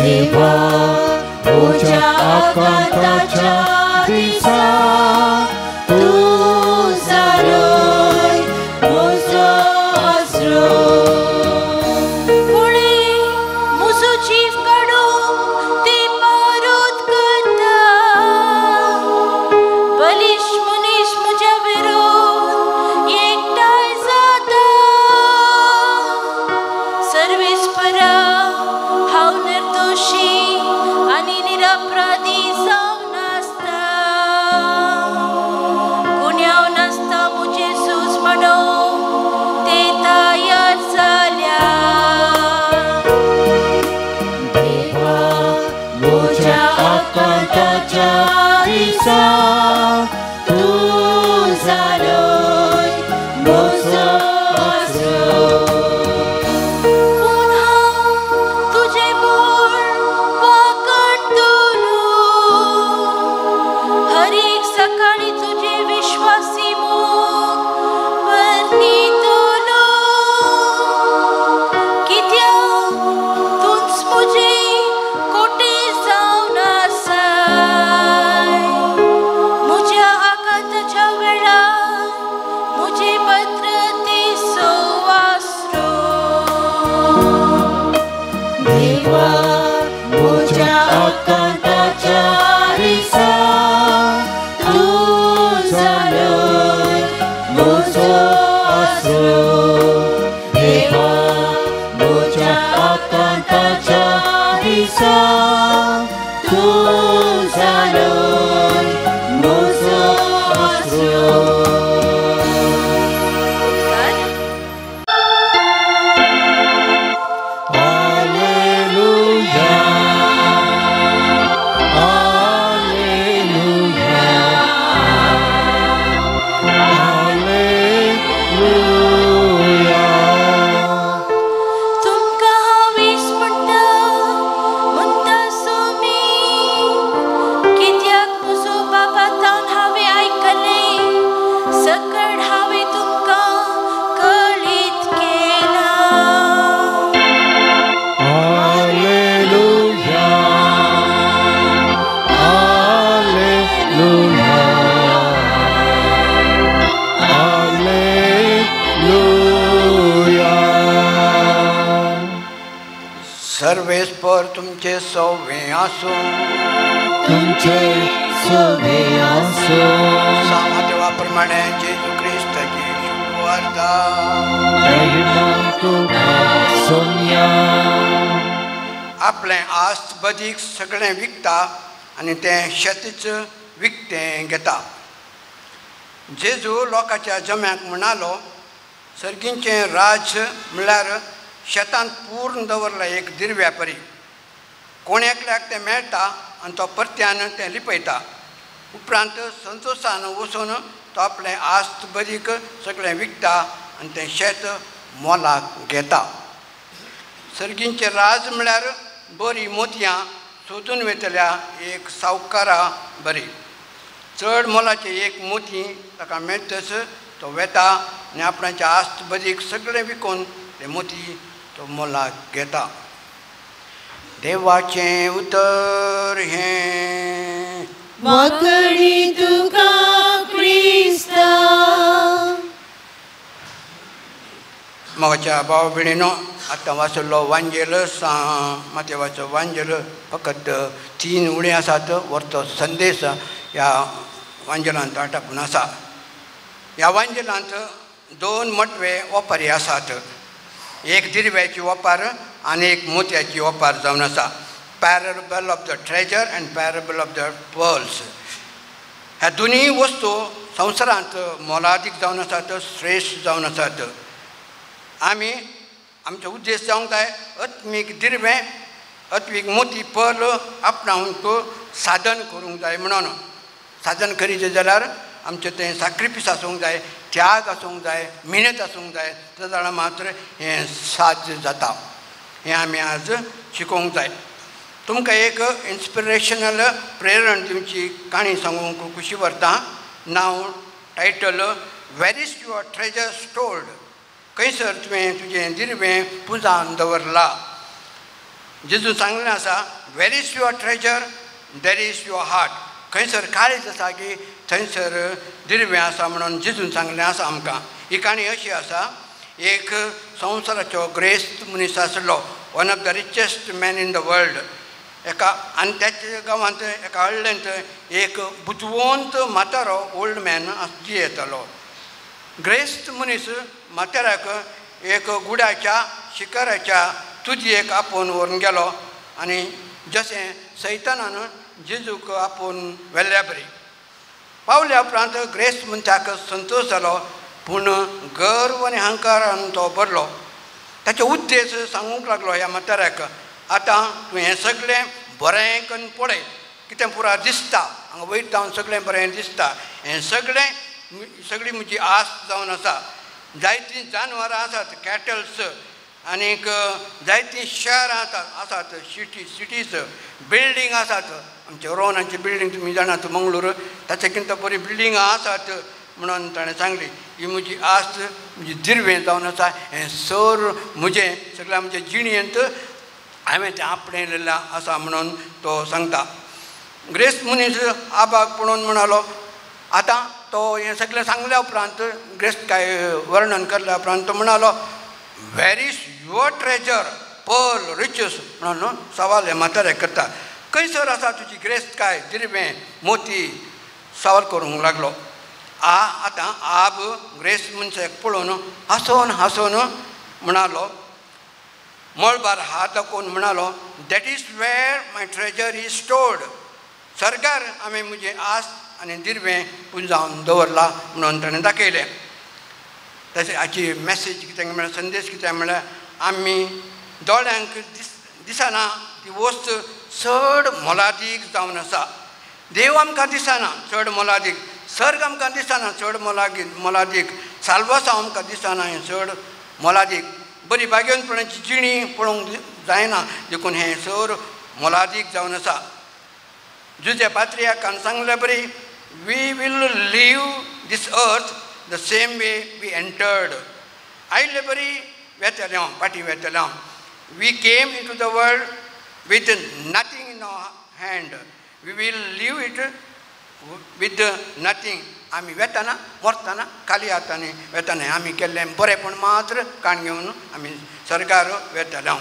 Speaker 5: देवा म्हज्या आकांताच्या दिसा तूं जालोय म्हजो आसरो.
Speaker 2: कोणी म्हजो जीव काडूंक ते मारोत करता, बलिश्ट मनीस म्हज्या विरोध एकठांय जाता. सर्वेस्परा हांव निर्दोशी आनी निरपराधी जावन आसता, गुन्यांव नासता म्हजें सूज म्हणून ते तयार जाल्या.
Speaker 5: देवा म्हज्या आकांताच्या दिसा तूं जालोय म्हजो आसरो.
Speaker 2: पूण हांव तुजें बोल वागडटलो, हर एक सकाळी तुजें विश्वासी मोग वर्णितलो. कित्याक तूंच म्हजें कोटे जावन आसाय, म्हज्या आकांताच्या वेळार म्हजे भद्रतेचो आसरो.
Speaker 5: देवा म्हज्या आकांताच्या दिसा तूं जालोय म्हजो आसरो. देवा म्हज्या आकांताच्या दिसा तूं जालोय म्हजो आसरो.
Speaker 2: उपकार.
Speaker 5: Alleluia, Alleluia, Alleluia.
Speaker 2: तुमकां हांव वीस म्हणटा म्हणटा सोमी, कित्याक म्हजो बाबा तावन हांवें आयकलें सकळ हांवें तुमकां कळीत केलां.
Speaker 5: Alleluia, Alleluia, Alleluia.
Speaker 1: सर्वेस्पर तुमचे सवे आसूं.
Speaker 5: तुमचे सवे आसो.
Speaker 1: सामा प्रमाणे जेजू क्रिस्ताची शुभवार्ता.
Speaker 5: महिमा तुका सोम्या.
Speaker 1: आपलें आस्त बदीक सगळें विकता आनी तें शेतीच विकतें घेता. जेजू लोकांच्या जम्याक म्हणालो, सर्गींचें राज्य म्हळ्यार शेतांत पूर्ण दवरला एक दिरव्या परी. कोण एकल्याक तें मेळटा आनी तो परत्यान तें लिपयता. उपरांत संतोशान वचून तो आपलें आस्त बदीक सगळें विकता आनी तें शेत मोलाक घेता. सर्गींचें राज म्हळ्यार बरीं मोतयां सोदून वेतल्या एक सावकारा बरी. चड मोलाचें एक मोती ताका मेळटच तो वेता आनी आपणाच्या आस्त बदीक सगळें विकून तें मोती तो मोलाक घेता. देवाचें उतर हें.
Speaker 3: वाकडी तुका क्रिस्ता.
Speaker 1: म्हज्या भाव भयणीनो, आतां वाचलो वांजेल मातेवाचो वांजेल फकत 3 उणें आसात. व्हरतो संदेश ह्या वांजेलांत आटापून आसा. ह्या वांजेलांत 2 मटवे ओपारी आसात. एक दिरव्याची ओपार आनी एक मोतयाची ओपार जावन आसा. Parable of the treasure and parable of the pearls. ह्या दोनूय वस्तू संवसारांत मोलादीक जावन आसात, श्रेश्ठ जावन आसात. आमी आमचो उद्देश जावंक जाय आत्मीक दिरवें, आत्मीक मोती पर्ल आपणावंक साधन करूंक जाय म्हणून. साधन करीत जाल्यार आमचें तें साक्रिफीस आसूंक जाय, त्याग आसूंक जाय, मेहनत आसूंक जाय, जाल्यार मात्र हें साध्य जाता. हें आमी आज शिकोवंक जाय. तुमकां एक इन्स्पिरेशनल प्रेरण दिवची काणी सांगूंक खुशी व्हरता. नांव title where is your treasure stored. खंयसर तुवें तुजें दिरवें पुंजावन दवरलां. जेजू सांगलें आसा, where is your treasure there is your heart. खंयसर काळीज आसा की थंयसर दिर्वें आसा म्हणून जेजून सांगलें आसा आमकां. ही काणी अशी आसा, एक संवसाराचो ग्रेस्त मनीस आसलो, one of the richest man in the world. एका आनी त्याच्या गांवांत एका हळ्ळेंत एक बुदवंत म्हातारो ओल्ड मॅन जियेतालो. ग्रेस्त मनीस म्हाताऱ्याक एक गुडाच्या शिखराच्या तुजयेक आपोवन व्हरून गेलो आनी जशें सैतानान जेजूक आपोवन व्हेल्ल्या बरी. पावल्या उपरांत ग्रेस्त मनशाक संतोश जालो, पूण गर्व आनी अहंकारान तो भरलो. ताचो उद्देश सांगूंक लागलो ह्या म्हाताऱ्याक, आतां तूं हें सगळें बरें करून पळय, कितें पुरा दिसता हांगा वयर जावन सगळें बरें दिसता, हें सगळें सगळी म्हजी आस जावन आसा. जायतीं जानवरां आसात, कॅटल्स, आनीक जायतीं शहरां आसात, सिटीज, बिल्डींग आसात. आमच्या रोहनाची बिल्डींग तुमी जाणात मंगळूर, ताचे कितें बरी बिल्डिंगां आसात म्हणून ताणें सांगली. ही म्हजी आस म्हजी दिर्वें जावन आसा, हें सर म्हजें सगळ्या म्हज्या जिणेंत हांवें तें आपणयलेलें आसा म्हणून तो सांगता. ग्रेस्त मनीस आबाक पळोवन म्हणालो, आतां तो हें सगळें सांगल्या उपरांत ग्रेस्त काय वर्णन करल्या उपरांत तो म्हणालो, where is your treasure pearl riches म्हणून सवाल हे म्हातारे करता. खंयसर आसा तुजी ग्रेस्त काय दिर्वें मोती, सवाल करूंक लागलो. आतां आब ग्रेस्त मनशाक पळोवन हांसोन हांसोन म्हणालो, मळबार हात दाखोवन म्हणालो, that is where my treasure is stored. सरकार हांवें म्हजें आस आनी दिर्वें पुंजावन दवरला म्हणून ताणें दाखयलें. तशें हाची मॅसेज कितें म्हळ्यार संदेश कितें म्हळ्यार आमी दोळ्यांक दिसना ती वस्त चड मोलादीक जावन आसा. देव आमकां दिसना चड मोलादीक, सर्ग आमकां दिसना चड मोलादीक, साल्वासांव आमकां दिसना हें चड मोलादीक, बरी भाग्यवंतपणाची जिणी पळोवंक जायना देखून हें सर मोलादीक जावन आसा. जुजे पात्रियाकान सांगले बरी, we will leave this earth the same way we entered. आयिल्ले बरी वेतले हांव, फाटीं वेतले हांव. We came into the world with nothing in our hand, we will leave it with nothing. आमी वेतना मरतना खाली हातांनी वेतना आमी केल्लें बरेंपण मात्र काण घेवन आमी सरकार वेतले हांव.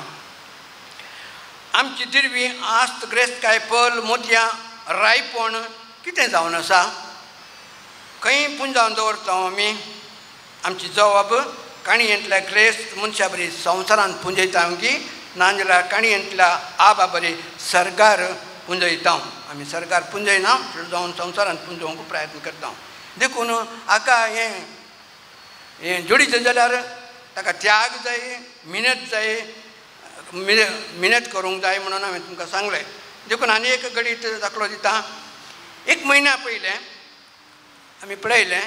Speaker 1: आमची दिर्वी आस्त ग्रेस्त काय पर्ल मोतयां रायपण कितें जावन आसा, खंय पुंजावन दवरता आमी. आमची जवाब काणयेंतल्या ग्रेस्त मनशा बरी संवसारांत पुंजयता की नाजाल्यार काणयेंतल्या आबा बरी सरकार पुंजयता. आमी सरकार पुंजयना जावन संवसारांत पुंजोवंक प्रयत्न करता. देखून हाका हें हें जोडीचें जाल्यार ताका त्याग जाय, मिनत जाय, मिनत करूंक जाय म्हणून हांवें तुमकां सांगलें. देखून आनी एक घडीत दाखलो दिता. एक म्हयन्या पयलें आमी पळयलें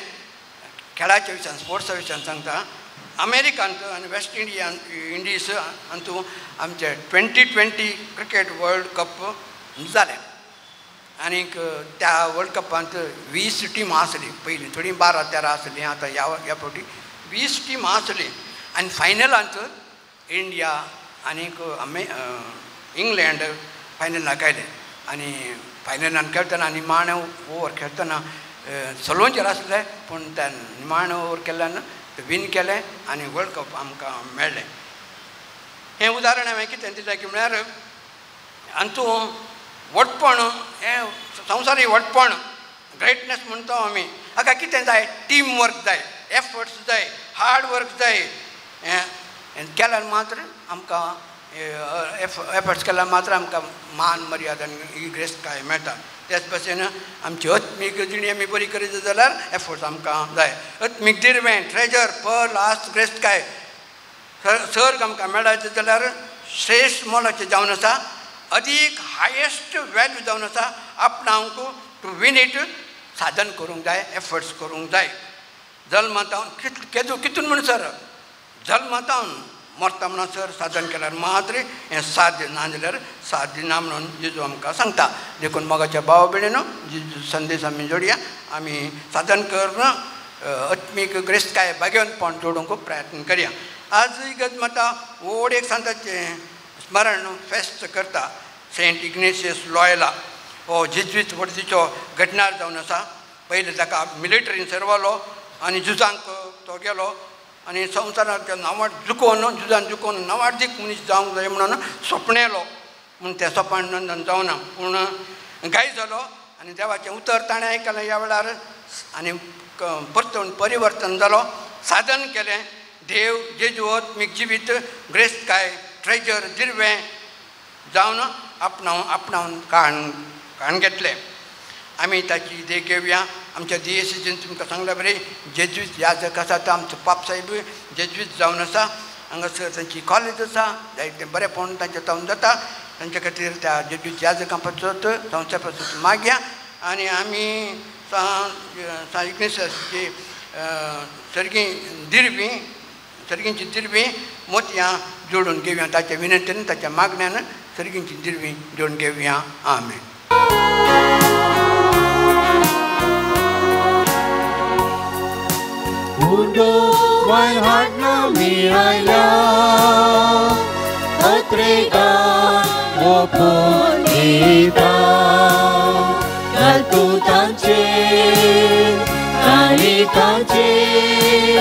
Speaker 1: खेळाच्या विशयान, स्पोर्ट्सा विशयान सांगता, अमेरिकांत आनी वेस्ट इंडिज हातूंत आमचें 2020 क्रिकेट वर्ल्ड कप जालें. आनीक त्या वर्ल्ड कपांत 20 टिमां आसली, पयलीं थोडीं 12-13 आसलीं, आतां ह्या फावटी 20 टिमां आसलीं. आनी फायनलांत इंडिया आनीक इंग्लंड फायनलाक आयलें. आनी फायनलान खेळटना निमाणें ओवर खेळटना सलोंचेर आसलें, पूण त्या निमाणें ओवर केल्ल्यान विन केलें आनी वर्ल्ड कप आमकां मेळ्ळें. हें उदाहरण हांवें कितें दिलें की म्हळ्यार हातूंत व्हडपण हें संवसारी व्हडपण ग्रेटनेस म्हणटा आमी, हाका कितें जाय, टीम वर्क जाय, एफर्ट्स जाय, हार्ड वर्क जाय. हें केल्यार मात्र आमकां एफर्ट्स केल्यार मात्र आमकां मान मर्यादा आनी ही ग्रेस्तकाय मेळटा. त्याच भाशेन आमची आत्मीक जिणी आमी बरी करीत जाल्यार एफर्ट्स आमकां जाय. आत्मीक दिर्वें ट्रेजर पर्ल आस्त ग्रेस्तकाय सर्ग आमकां मेळायचें जाल्यार श्रेश्ठ मोलाचें जावन आसा, अदीक हायेस्ट वेल्यू जावन आसा. आपणाक टू विन it साधन करूंक जाय, एफर्ट्स करूंक जाय. जल्मातावन केदो कितून म्हणसर जल्मातावन मरता म्हणसर साधन केल्यार मात्र हें साध्य, ना जाल्यार साध्य ना म्हणून जेजू आमकां सांगता. देखून मोगाच्या भाव भयणीनो जेजू संदेश आमी जोडया, आमी साधन करून आत्मीक ग्रेस्तकाय भाग्यवंतपण जोडूंक प्रयत्न करया. आज इगर्ज माता व्हड एक सांताचें स्मरण फेस्त करता. सेंट इग्नेशियस लॉयला हो जेज्वीत वडदीचो घडणार जावन आसा. पयलीं ताका मिलिटरीन सर्वालो आनी झुजांक तो गेलो आनी संवसारांत नांवाड झुकोवन झुजान झुकोवन नांवाडदीक मनीस जावंक जाय म्हणून सोपणेलो पूण तें सोपान नंदन जावना पूण गाय जालो आनी देवाचें उतर ताणें आयकलें ह्या वेळार आनी परतून परिवर्तन जालो. साधन केलें देव जेजू आत्मीक जिवीत ग्रेस्तकाय ट्रेजर दिर्वें जावन आपणावन आपणावन काण काण घेतलें. आमी ताची देख घेवया. आमच्या दियेसीन तुमकां सांगल्या बरें जेज्वीत याजक आसा तो आमचो पाप साहेब जेज्वीत जावन आसा. हांगासर तांची कॉलेज आसा जायतें बरेंपण तांचें जावन जाता. तांच्या खातीर त्या जेज्वीत याजकां पासत संस्थे पासत मागया आनी आमी सान इग्नेशियसची सर्गी दिर्वी सर्गींची दिर्वी मोतयां जोडून घेवया. ताच्या विनंतीन ताच्या मागण्यान सर्गींची दिर्वी जोडून घेवया. आमेन.
Speaker 5: उंडो वायन हाडना मेळायला अत्रेगान ओपून दिता घाल तूं तांचेर आनी तांचेर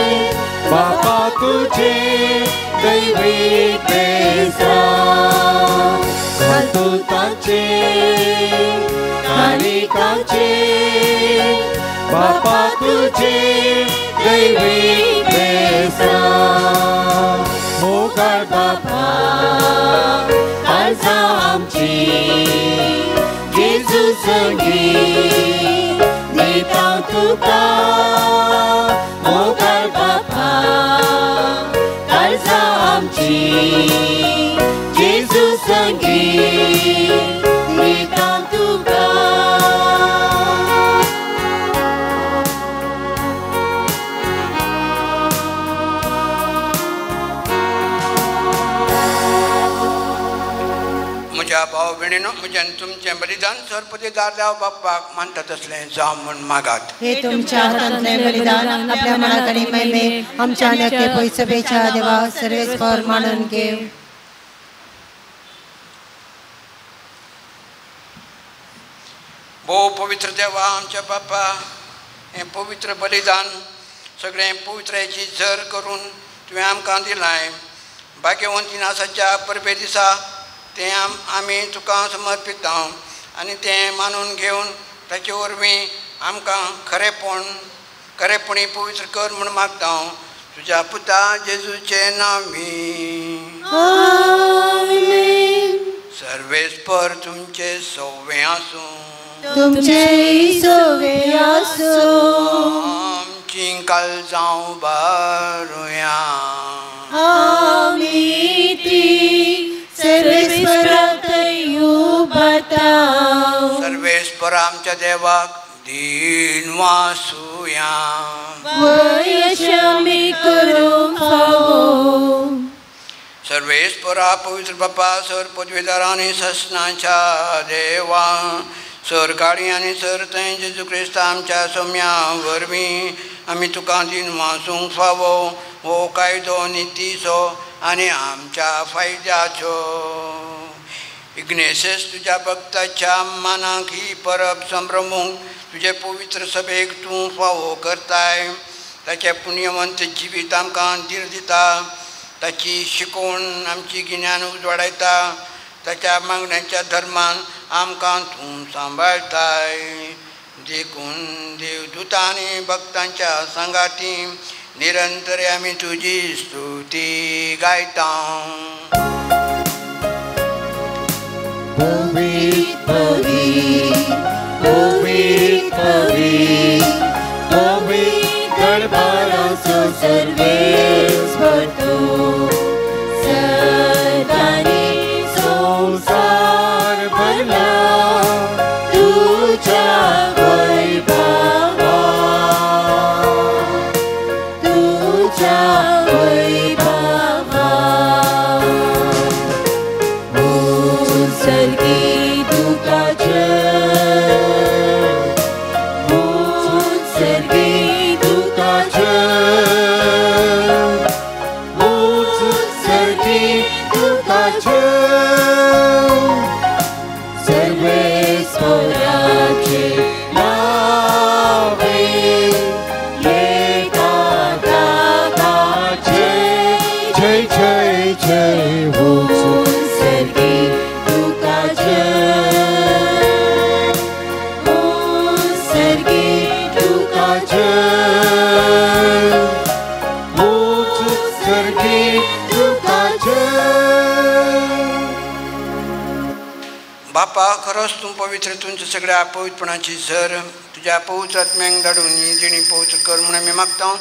Speaker 5: बापा तुझे दैवी बेसां घाल तूं तांचेर आनी तांचेर बापा तुझे दैवी बेसां मोगाळ बापा काळजां आमची जेजू संगी दिता तुका मोगाळ बापा काळजां आमची जेजू संगी दिता तुका.
Speaker 1: म्हज्या भाव भयणीनो म्हज्यान तुमचें बलिदान सरपतीदार देव बाप्पाक मानता तसलें जावं म्हूण मागात.
Speaker 3: हे तुमच्या हातांतलें बलिदान आपल्या मनाक आनी महिमेक आमच्या आनी अख्खे पयसभेच्या देवा सर्वेस्पर मानून घेव.
Speaker 1: भोव पवित्र देवा आमच्या बाप्पा हें पवित्र बलिदान सगळें पवित्रायेची झर करून तुवें आमकां दिलां. भाग्यवंती नासाच्या परबे दिसा तें आमी तुका समर्पिता आनी तें मानून घेवन ताचे वरवीं आमकां खरेपण खरेपणी पवित्र कर म्हूण मागता. तुज्या पुता जेजूचें नांवी.
Speaker 3: आमेन.
Speaker 1: सर्वेस्पर तुमचें सव्वें आसूं.
Speaker 3: तुमचें सव्वें आसूं.
Speaker 1: आमचीं काळजां उबारुया.
Speaker 3: आमी ती सर्वेस्पराक उबारता.
Speaker 1: सर्वेस्पर आमच्या देवाक दीन वासुया.
Speaker 3: वयश आमी करूंक फावो.
Speaker 1: सर्वेस्परा पवित्र बापा सर पदवीदार आनी ससनाच्या देवा सर काळी आनी सर थंय जेजू क्रिस्त आमच्या सोम्या वरवीं आमी तुका दीन वासूंक फावो हो कायदो नितीचो आनी आमच्या फायद्याचो. इग्नेशियस तुज्या भक्ताच्या मानाक ही परब संभ्रमूंक तुजे पवित्र सभेक तूं फावो करताय. ताचें पुण्यवंत जिवीत आमकां धीर दिता. ताची शिकवण आमची गिन्यान उजवाडायता. ताच्या मागण्याच्या धर्मान आमकां तूं सांबाळटाय. देखून देवदूतां आनी भक्तांच्या सांगाती निरंतर आमी तुजी स्तुती गायता.
Speaker 5: पवित्र पवित्र पवित्र पवित्र पवित्र दरबाराचो सर्वेस्पर तूं सदांनी संवसार भरला तुज्या वैभवान तुज्या वैभवान. सर्गी दुखाचे सर्गी दुखाचे
Speaker 1: खरोच तूं पवित्र, तुमच्या सगळ्या पवित्रपणाची सर तुज्या पवित्र आत्म्यांक धाडून ही देणी पवित्र कर म्हूण आमी मागता.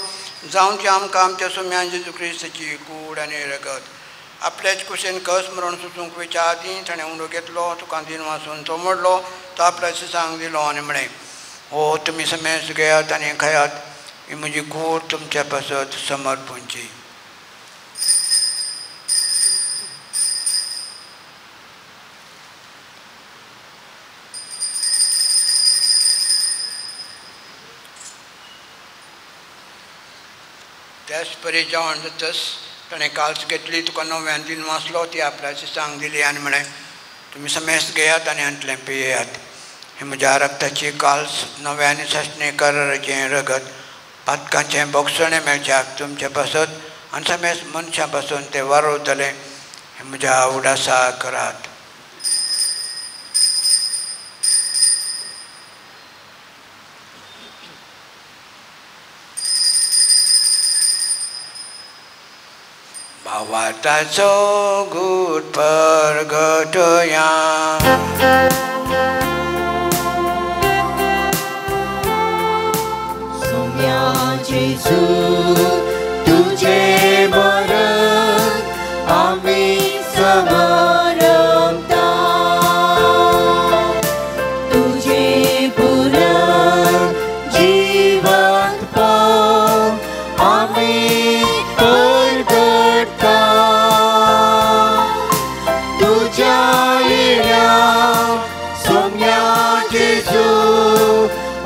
Speaker 1: जावन ती आमकां आमच्या सोम्यान जेजू क्रिस्ताची कूड आनी रगत आपल्याच कुशेन कस मरण सुचूंक वयच्या आदीं ताणें उंडो घेतलो, तुका दिन वासून तो मोडलो, तो आपल्या शिसांक दिलो आनी म्हळें, हो तुमी समेस्त घेयात आनी खायात, ही म्हजी कूड तुमच्या पासत समर्पणची. त्याच परी जेवण जातच ताणें काल्स घेतली, तुका नव्यान दिन वाचलो, ती आपल्या शिसांक दिली आनी म्हळें, तुमी समेस्त घेयात आनी हांतलें पियेयात, हें म्हज्या रक्ताची काल्स नव्या आनी सासणे कराराचें रगत पातकांचें बोगसणें मेळच्याक तुमचे पासत आनी समेस्त मनशां पासून तें वारवतलें, हें म्हज्या उडासा करात. भावार्थाचो गूट परगटया.
Speaker 5: सोम्या जेजू तुझे मरण आमी समारंभता, तुझे पुनर्जीवंतपण आमी परगटता. तुझ्या येण्या सोम्या जेजू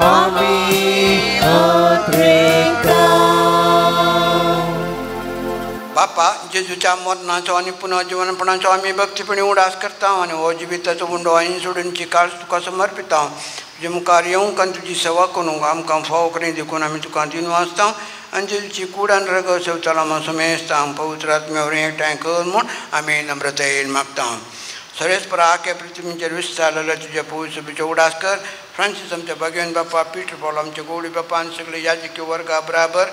Speaker 5: आमी अत्रेता.
Speaker 1: बापा, जेजूच्या मरणाचो आनी पुनर्जीवनपणाचो आमी भक्तीपणी उडास करता आनी हो जिविताचो उंडो आनी सोडूनची काळ तुका समर्पिता. तुजे मुखार येवंक आनी तुजी सेवा करूंक आमकां फावो करी देखून आमी तुका दिवन वाचता आनी जेजूची कूड आनी रगत सेवतालो समेस्त आम पवित्र आत्म्या वरवीं एकठांय कर म्हूण आमी नम्रतायेन मागता. सरेस्परा आख्या पृथ्वीचेर विस्तारलेल्या तुज्या पवित्र सभेचो उडास कर. फ्रांसीस आमच्या भाग्यवन बापा, पीटर पॉल आमच्या गोवडी बापा आनी सगळे याजकी वर्गा बराबर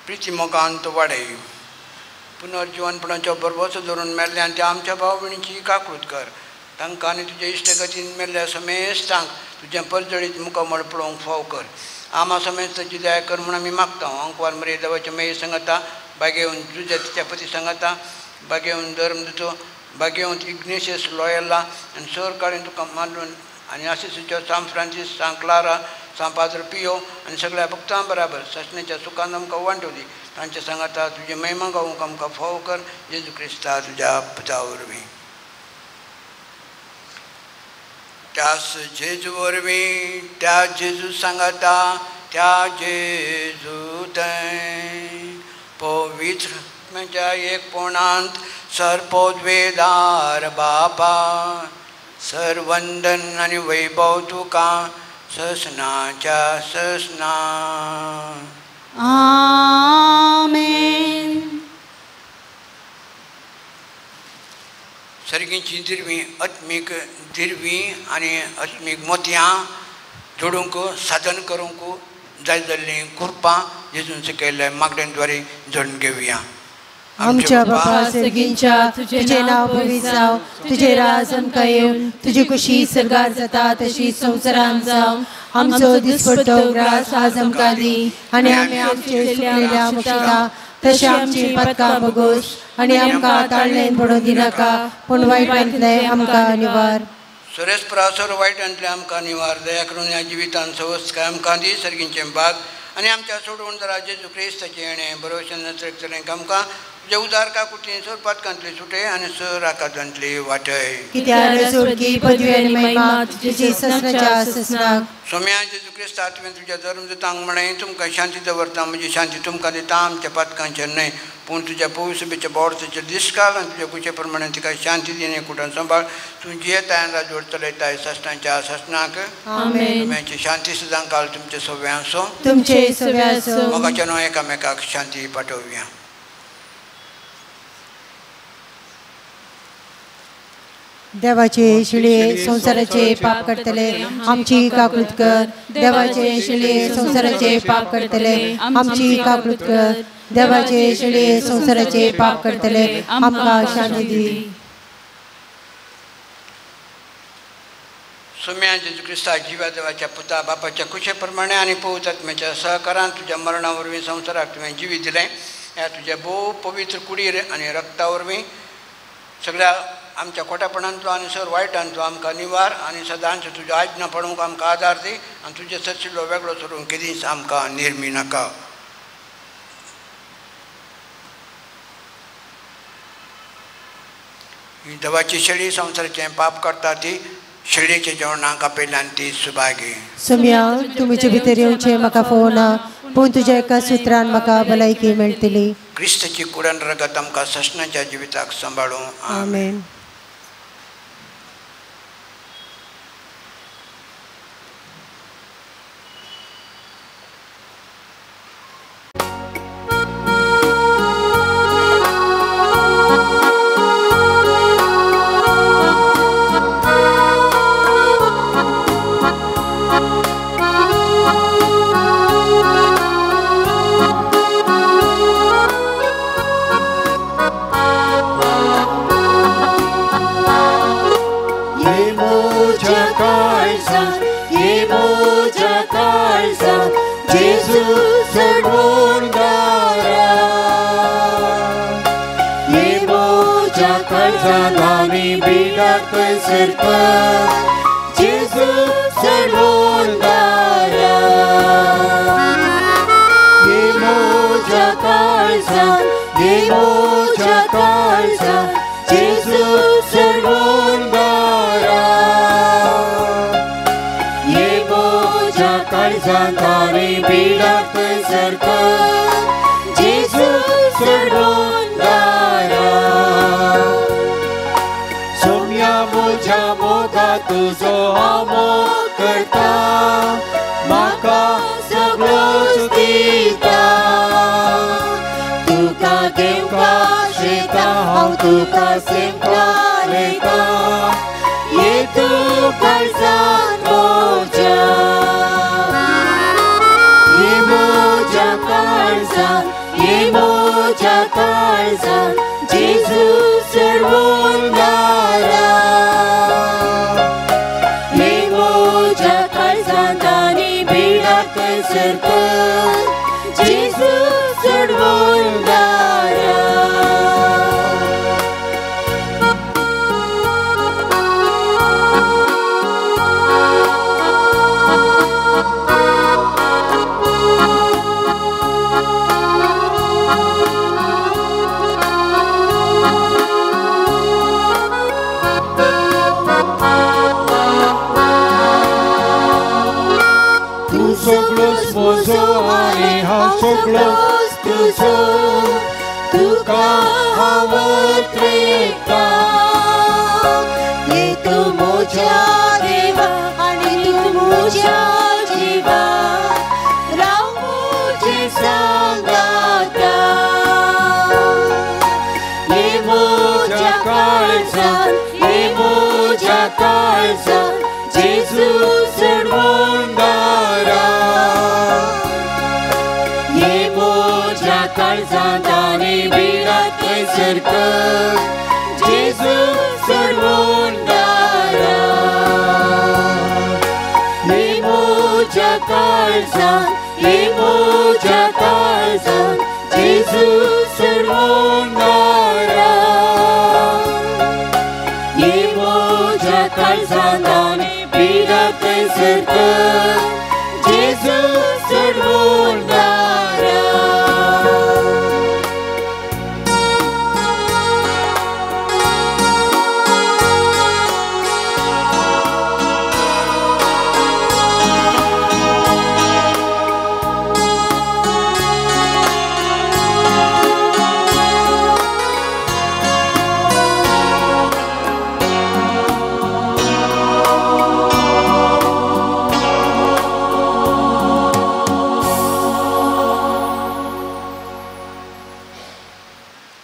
Speaker 1: प्रिती मोगान तो वाडय. पुनर्जीवनपणाचो भरवंसो धरून मेल्ल्या आनी त्या आमच्या भाव भयणीची काकूत कर. तांकां आनी तुज्या इश्टगतीन मेल्ल्या समेस्तांक तुजें परजळीत मुखामळ पळोवंक फाव कर. आमा समेस्ताची दया कर म्हूण आमी मागता. अंकवार मरे देवाच्या मेय सांगता, बागेवन जुजेच्या पती सांगता, बागेवन धर्म दितो, बागेवन इग्नेशियस लॉयला आनी सर काळीन तुका मानून आनी आसिसीचो सांत फ्रांसीस, सांत क्लारा, सांत पाद्र पियो आनी सगळ्या भक्तां बराबर सासण्याच्या सुखान आमकां वांटवली. तांच्या सांगाता तुजी महिमा गावूंक आमकां फावो कर. जेजू क्रिस्ता तुज्या पुता वरवीं. त्यास जेजू वरवीं, त्या जेजू सांगाता, त्या जेजू थंय पवित्र आत्म्याच्या एकपणांत सर्पोद्वेदार बापा, सरवंदन आनी वैभव तुका ससनाच्या ससना.
Speaker 2: आमेन.
Speaker 1: सर्गीची दिरवी आत्मीक दिरवी आनी आत्मीक मोतयां जोडूंक साधन करूंक जाय जाल्लीं कुरपां जेजून शिकयल्ल्या मागण्यांद्वारे जोडून घेवया.
Speaker 3: आमच्या बापा सर्गींच्या, तुझे नांव पवित्र जावं, तुझे राज आमकां येवं, तुजी खुशी सर्गार जाता तशी संवसारांत जावं. आमचो दिसपट्टो ग्रास आज आमकां दी आनी आमी आमचे चुकलेल्या बक्षिता तशें आमची पातकां भोगोस आनी आमकां ताळणेन पडून दिनाका, पूण वायटांतलें आमकां निवार.
Speaker 1: सुरेस्परासर वायटांतलें आमकां निवार. दया करून ह्या जिवितान सवस्काय आमकां दी. सर्गींचें भाग आनी आमच्या सोडून जरा जेजू क्रिस्ताचें येणें बरोवशें नसरें आमकां तुजे उदार काकुतीन सर पातकांतली सुटे आनी सर आकांतांतली वाटय.
Speaker 3: कित्याक सोडकी पदवी आनी महिमा तुजी ससनाच्या ससनाक.
Speaker 1: सोम्या जेजू क्रिस्ता, तुवें तुज्या धर्म दितांक म्हळें, तुमकां शांती दवरता, म्हजी शांती तुमकां दिता, आमच्या पातकांचेर न्हय पूण तुज्या पवित्र बोडचेर दिसकाल आनी तुज्या कुचे प्रमाणे तिका शांती दिणे कुटान सांबाळ. तूं जियेताय आनी राजवट चलयताय सासणाच्या सासणाक.
Speaker 3: आमेन.
Speaker 1: शांती सदां काल तुमचे सव्या आसो,
Speaker 3: तुमचे सव्या आसो.
Speaker 1: मोगाच्या न्हय एकामेकाक शांती पाठोवया.
Speaker 3: देवाचे शिळये संवसाराचे पाप करतले आमची काकूत कर. देवाचे शिळये संवसाराचे पाप करतले आमची काकूत कर. देवाचे शिळये संवसाराचे पाप करतले आमकां शांती दी.
Speaker 1: सोम्या जेजू क्रिस्ता जिव्या देवाच्या पुता बापाच्या कुशे प्रमाणे आनी पवित्र आत्म्याच्या सहकारान तुज्या मरणा वरवीं संवसाराक तुवें जिवीत दिलें. ह्या तुज्या भोव पवित्र कुडीर आनी रक्ता वरवीं सगळ्या आमच्या खोटेपणांतलो आनी सर वायटांतलो आमकां निवार आनी सदांच तुज्या आज्ञा पडूंक आमकां आदार दी आनी तुजे सरशिल्लो वेगळो सरूंक केदींच आमकां निर्मी नाका. ही देवाची शेळी संवसाराचें पाप करता ती शेळीचें जेवणाक आपयल्यान ती सुभागी.
Speaker 3: सोम्या तुमचे भितर येवचें म्हाका फोवना, पूण तुज्या एका सुत्रान म्हाका भलायकी मेळटली.
Speaker 1: क्रिस्ताची कुडन रगत आमकां ससनाच्या जिविताक सांबाळूं.
Speaker 3: आमेन.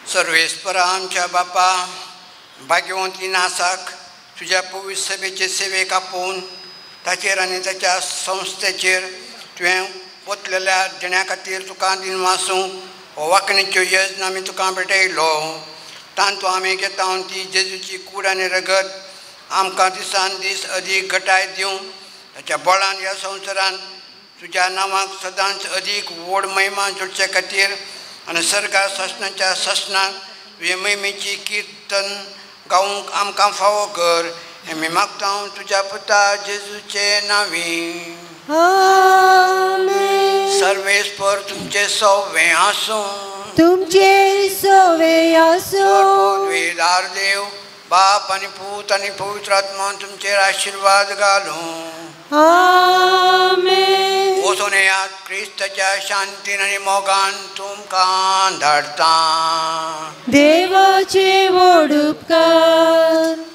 Speaker 1: सर्वेस्परा आमच्या बापा भाग्यवंती नासाक तुज्या पवित्र सभेचे सेवेक आपोवन ताचेर आनी ताच्या संस्थेचेर तुवें वतलेल्या देण्या खातीर तुका दिनवासूं हो वांकणीच्यो यज्ञ आमी तुका भेटयलो. तांतू आमी घेता ती जेजूची कूड आनी रगत आमकां दिसान दीस अदीक घटाय दिवं ताच्या बळान ह्या संवसारान तुज्या नांवाक सदांच अदीक व्हड महिमा जोडचे खातीर आनी सर्गा सासणाच्या सासणाक तुजे महिमेची किर्तन गावंक आमकां फावो कर हें मी मागता हांव तुज्या पुता जेजूचे नांवी. सर्वेस्पर तुमचे सवे आसूं.
Speaker 3: तुमचे सवे आसूं.
Speaker 1: पदवीदार देव बाप आनी पूत आनी पवित्र आत्मा तुमचेर आशिर्वाद घालूं.
Speaker 3: आमेन.
Speaker 1: वचून येयात क्रिस्ताच्या शांतीन आनी मोगान तुमकां धाडटा.
Speaker 3: देवाचे व्हड उपकार.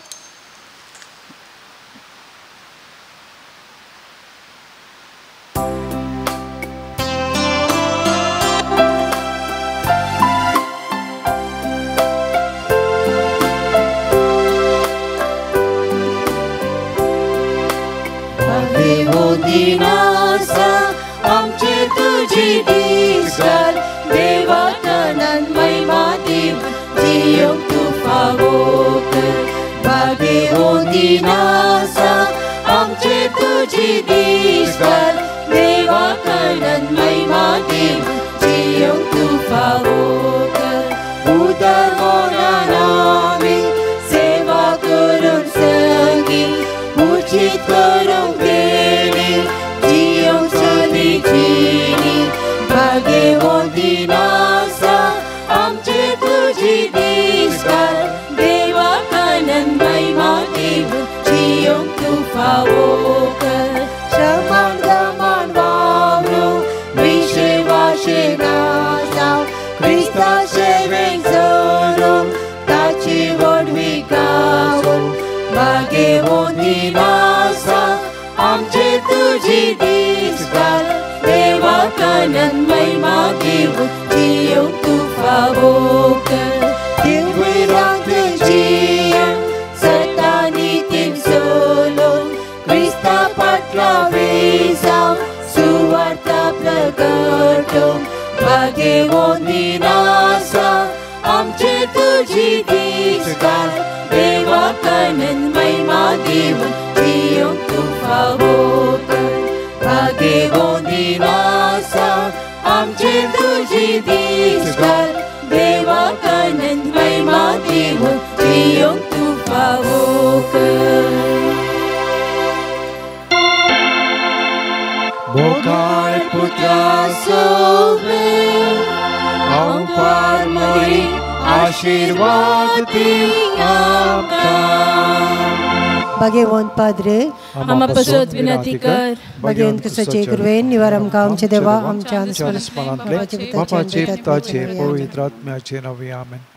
Speaker 3: दिनासा आमचे तुझी दिसगाल देवा तनन महिमा देव जियोंक तूं फावो कर. भाग्यवंत दिनासा आमचे तुझी दिसगाल देवा तनन महिमा देव जियोंक तूं फावो कर. उदर मोनान आमी सेवा करूंक संगी उचित करूंक भाग्यवंत दिनासा आमचे तुझी दिसगाल देवा कानन महिमा देव जियोंक तूं फावो कर. शमान दमान वावरू विशेवाशे नासा क्रिस्ता सेवेक जरूंक ताची व्हडवी गावूंक. भाग्यवंत दिनासा आमचे तुझी दिसगाल देवा कानन महिमा देव जियोंक तूं फावो कर. देवरांत जियेवंक सतानी सोलोवंक क्रिस्ता पाटला वेजावंक सुवार्ता प्रगटोवंक. भाग्यवंत दिनासा आमचे तुझी दिसगाल देवा कानन महिमा देव जियोंक तूं फावो कर. भाग्यवंत दिनासा आमचे तुझी दिसगाल देवा कानन महिमा देव जियोंक तूं फावो कर.
Speaker 5: मोगाळ पुत्रा सोवे हांव पारमोरी आशिर्वाद दिव आमकां.
Speaker 3: भाग्यवंत पाद्रे
Speaker 2: आमा पासत विनंती कर.
Speaker 3: भाग्यवंत क्रिस्ताचे कृपेन निवार आमकां आमच्या देवा आमच्या
Speaker 6: स्मरणांतले बापाचे पिताचे पवित्र आत्म्याचे नांवी. आमेन.